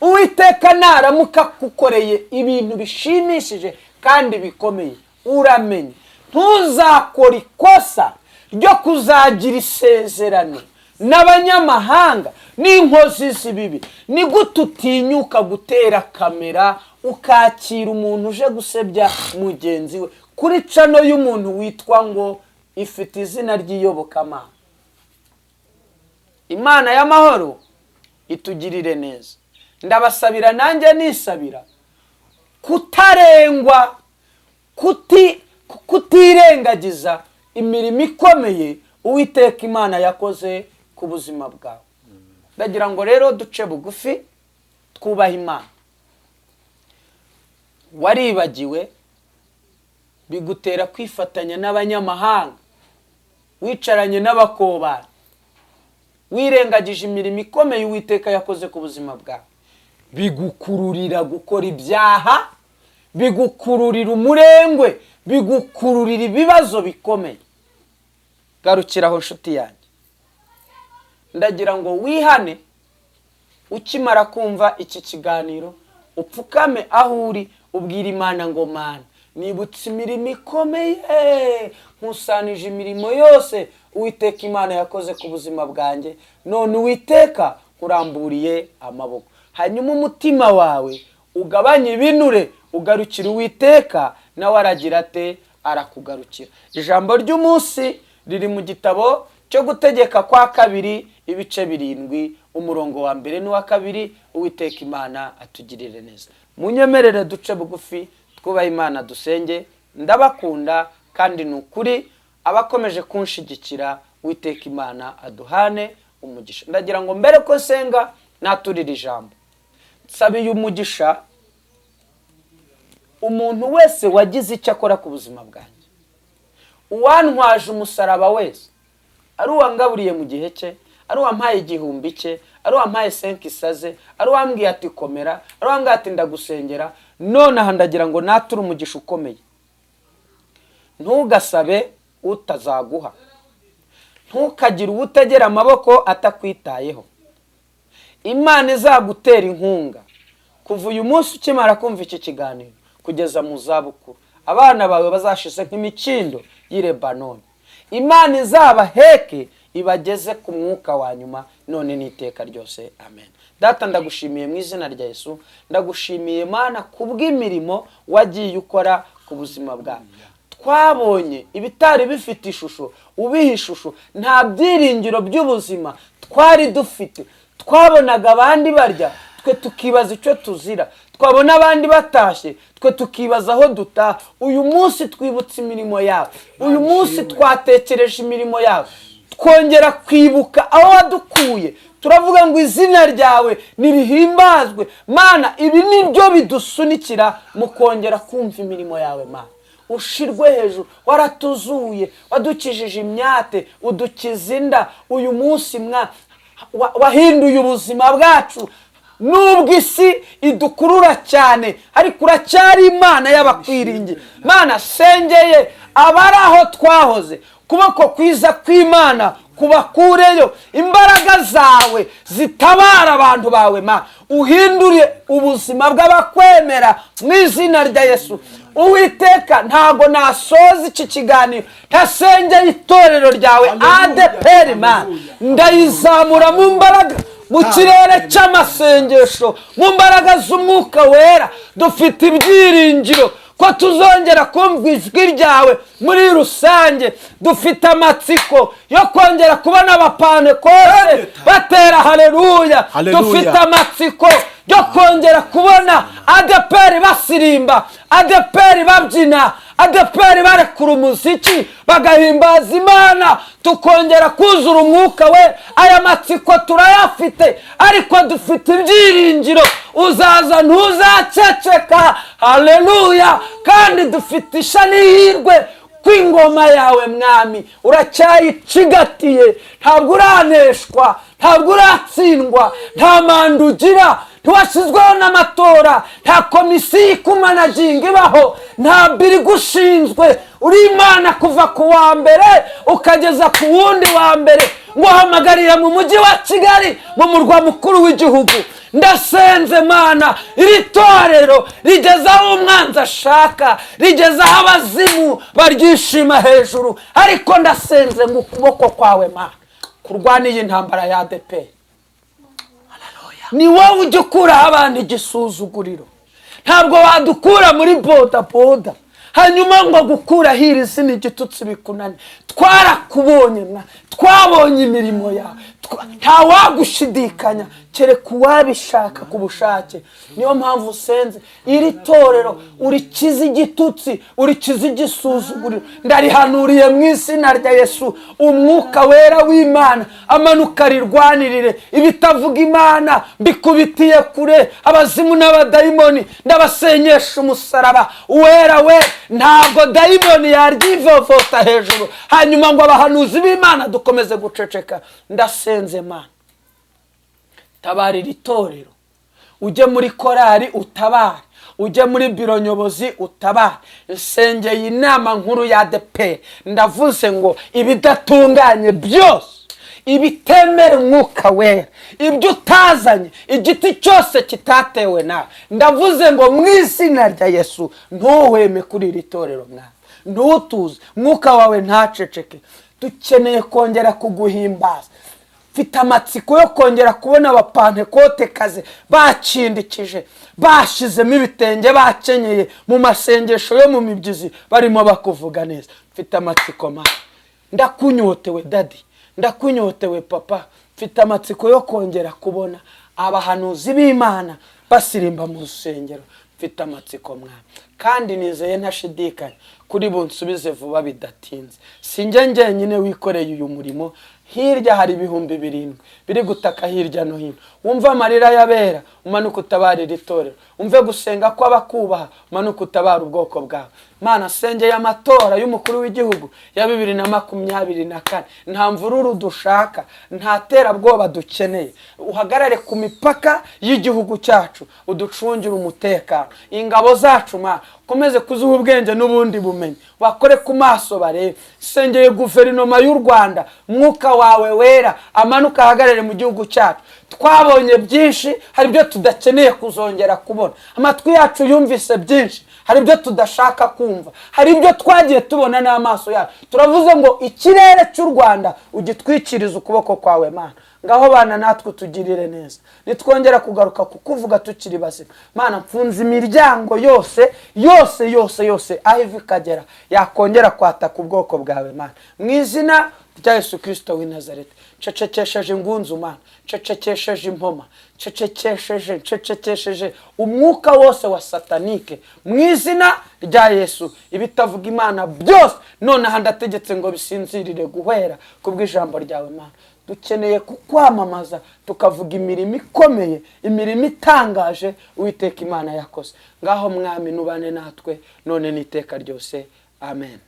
Uwiteka naramuka akukoreye ibintu bishimishije kandi bikomeye, uramenye ntuzakora ikosa ryo kuzagira isezerano n'abanyamahanga n'inkozi z'ibibi. Ni gute utinyuka gutera kamera ukakira umuntu uje gusebya mugenzi we kuri channel y'umuntu witwa ngo ifite izina ry'iyobokamana? Imana y'amahoro itugirire neza. Ndabasabira nanjye nisabira kutarengwa, kutirengagiza imirimo ikomeye Uwiteka Imana yakoze ku buzima bwawe. Ndagira ngo rero duce bugufi, twubahe Imana. Waribagiwe bigutera kwifatanya n'abanyamahanga, wicaranye n'abakobana, wirengagije imirimo ikomeye Uwiteka yakoze ku buzima bwawe, bigukururira gukora ibyaha, bigukururira umurengwe, bigukururira ibibazo bikomeye. Garukiraho nshuti yanjye, ndagira ngo wihane. Ukimara kumva iki kiganiro, upfukame aho uri, ubwira Imana ngo Mana, nibutse imirimo ikomeye, nkusanije imirimo yose Uwiteka Imana yakoze ku buzima bwanjye, none Uwiteka uramburiye amaboko. Hanyuma umutima wawe ugabanye ibinure, ugarukira Uwiteka, nawe aragira ate? Arakugarukira. Ijambo ry'umunsi riri mu gitabo cyo Gutegeka kwa Kabiri, ibice 7, umurongo wa 1 n'uwa 2. Uwiteka Imana atugirire neza. Munyemerere duce bugufi, twubahe Imana, dusenge. Ndabakunda kandi ni ukuri abakomeje kunshigikira, Uwiteka Imana aduhane umugisha. Ndagira ngo mbere ko nsenga naturire ijambo, nsabiye umugisha umuntu wese wagize icyo akora ku buzima bwanjye, uwantwaje umusaraba wese, ari uwangaburiye mu gihe cye, ari uwampaye 1000 cye, ari uwampaye 500 ze, ari uwambwiye ati komera, ari uwambwiye ati ndagusengera. Nonaha ndagira ngo nature umugisha ukomeye. Ntugasabe utazaguha, ntukagire uwo utegera amaboko atakwitayeho. Imana izagutera inkunga kuva uyu munsi ukimara kumva iki kiganiro kugeza mu zabukuru. Abana bawe bazashize nk'imikindo y'i Lebanoni. Imana izabaheke ibageze ku mwuka wa nyuma, none n'iteka ryose. Amen. Data, ndagushimiye mu izina rya Yesu. Ndagushimiye Mana kubw'imirimo wagiye ukora ku buzima bwawe. Twabonye ibitari bifite ishusho ubiha ishusho. Nta byiringiro by'ubuzima twari dufite. Twabonaga abandi barya, twe tukibaza icyo tuzira. Twabona abandi batashye, twe tukibaza aho dutaha. Uyu munsi twibutse imirimo yawe. Uyu munsi twatekereje imirimo yawe, twongera kwibuka aho wadukuye. Turavuga ngo izina ryawe nirihimbazwe. Mana, ibi ni byo bidusunikira mu kongera kumva imirimo yawe. Mana, ushirwe hejuru. Waratuzuye, wadukijije imyate, udukiza inda. Uyu munsi mwa wahinduye ubuzima bwacu. Nubwo isi idukurura cyane, ariko uracyari Imana y'abakwiringiye. Mana, sengeye abari aho twahoze, kuboko kwiza kw'Imana kubakureyo, imbaraga zawe zitabara abantu bawe. Ma uhindure ubuzima bw'abakwemera mu izina rya Yesu. Uwiteka, ntabwo nasoza iki kiganiro ntasengeye itorero ryawe ADEPR. Ma ndayizamura mu mbaraga, mu kirere cy'amasengesho, mu mbaraga z'Umwuka Wera. Dufite ibyiringiro ko tuzongera kumva ijwi ryawe muri rusange. Dufite amatsiko yo kongera kubona Abapantekote batera haleluya. Haleluya. Dufite amatsiko yo kongera kubona ADEPR basirimba, ADEPR babyina, ADEPR barekura umuziki bagahimbaza Imana, tukongera kuzura Umwuka we. Aya matsiko turayafite, ariko dufite ibyiringiro uzaza, ntuzaceceka. Haleluya! Kandi dufite isha n'ihirwe ko ingoma yawe, Mwami, uracyayicigatiye. Ntabwo uraneshwa, ntabwo uratsindwa, nta manda ugira, ntiwashyizweho n'amatora, nta komisiyo ikumanaginga ibaho, nta biri igushinzwe. Uri Imana kuva ku wa mbere ukageza ku wundi wa mbere. Nguhamagarira mu mujyi wa Kigali, mu murwa mukuru w'igihugu. Ndasenze Mana, iri torero rigeze aho umwanzi ashaka, rigeze aho abazimu baryishima hejuru, ariko ndasenze ngo ukuboko kwawe, Mana, kurwana iyi ntambara ya ADEPR. Ni wowe ujya ukuraho abantu igisuzuguriro. Ntabwo wadukura muri bodaboda hanyuma ngo gukuraho iri zina igitutsi bikunane. Twarakubonye mwa, twabonye imirimo yawe. Nta wagushidikanya kereka uwabishaka ku bushake. Niyo mpamvu usenze iri torero urikize igitutsi, urikize igisuzuguriro. Ndarihanuriye mu izina rya Yesu. Umwuka Wera w'Imana amanuka rirwanirire. Ibitavuga Imana mbikubitiye kure. Abazimu n'abadayimoni ndabasenyesha umusaraba wera we. Ntabwo dayimoni yaryivovota hejuru hanyuma ngo abahanuzi b'Imana dukomeze guceceka. Ndasenze Mana, tabarira itorero. Ujye muri korari utabare, ujye muri biro nyobozi utabare. Nsengeye inama nkuru ya ADEPR. Ndavuze ngo ibidatunganye byose, ibitemera Umwuka Wera, ibyo utazanye, igiti cyose kitatewe nawe, ndavuze ngo mu izina rya Yesu, ntuhweme kuri iri torero mwana, ntutuze, Mwuka wawe ntaceceke. Dukeneye kongera kuguhimbaza. Mfite amatsiko yo kongera kubona Abapantekotekazi bakindikije, bashyizemo ibitenge, bakenyeye mu masengesho yo mu mibyizi, barimo bakuvuga neza. Mfite amatsiko, Mana. Ndakunyotewe, Daddy, ndakunyotewe, Papa. Mfite amatsiko yo kongera kubona abahanuzi b'Imana basirimba mu rusengero. Mfite amatsiko, Mwana, kandi nizeye ntashidikanya kuri bunsubize vuba bidatinze. Si njye njyenyine wikoreye uyu murimo. Hirya hari 7000 biri gutaka hirya no hino. Wumve amarira y'abera, umanuke utabarira itorero. Umve gusenga kw'abakubaha, umanuke utabara ubwoko bwawe. Mana, sengeye amatora y'umukuru w'igihugu ya 2024. Nta mvururu dushaka, nta terabwoba dukeneye. Uhagarare ku mipaka y'igihugu cyacu, uducungire umutekano. Ingabo zacu, Mana, ukomeze kuziha ubwenge n'ubundi bumenyi, bakore ku maso barebe. Sengeye guverinoma y'u Rwanda, Mwuka wawe Wera amanuka ahagarare mu gihugu cyacu. Twabonye byinshi, hari ibyo tudakeneye kuzongera kubona. Amatwi yacu yumvise byinshi, hari ibyo tudashaka kumva, hari ibyo twagiye tubona n'amaso yacu. Turavuze ngo ikirere cy'u Rwanda ugitwikirize ukuboko kwawe, Mana. Ngaho bana natwe, utugirire neza, nitwongera kugaruka kukuvuga tukiri bazima. Mana, mfunze imiryango yose yose yose yose, aho iva ikagera, yakongera kwataka ubwoko bwawe, Mana. Mu izina rya Yesu Kirisito w'i Nazareti, ncecekesheje ingunzu, Mana, ncecekesheje impoma, ncecekesheje umwuka wose wa satanique mu izina rya Yesu. Ibitavuga Imana byose nonaha ndategetse ngo bisinzirire guhera kubw'ijambo ryawe. Mana, dukeneye kukwamamaza, tukavuga imirimo ikomeye, imirimo itangaje Uwiteka Imana yakoze. Ngaho, Mwami, nubane natwe none n'iteka ryose. Amen.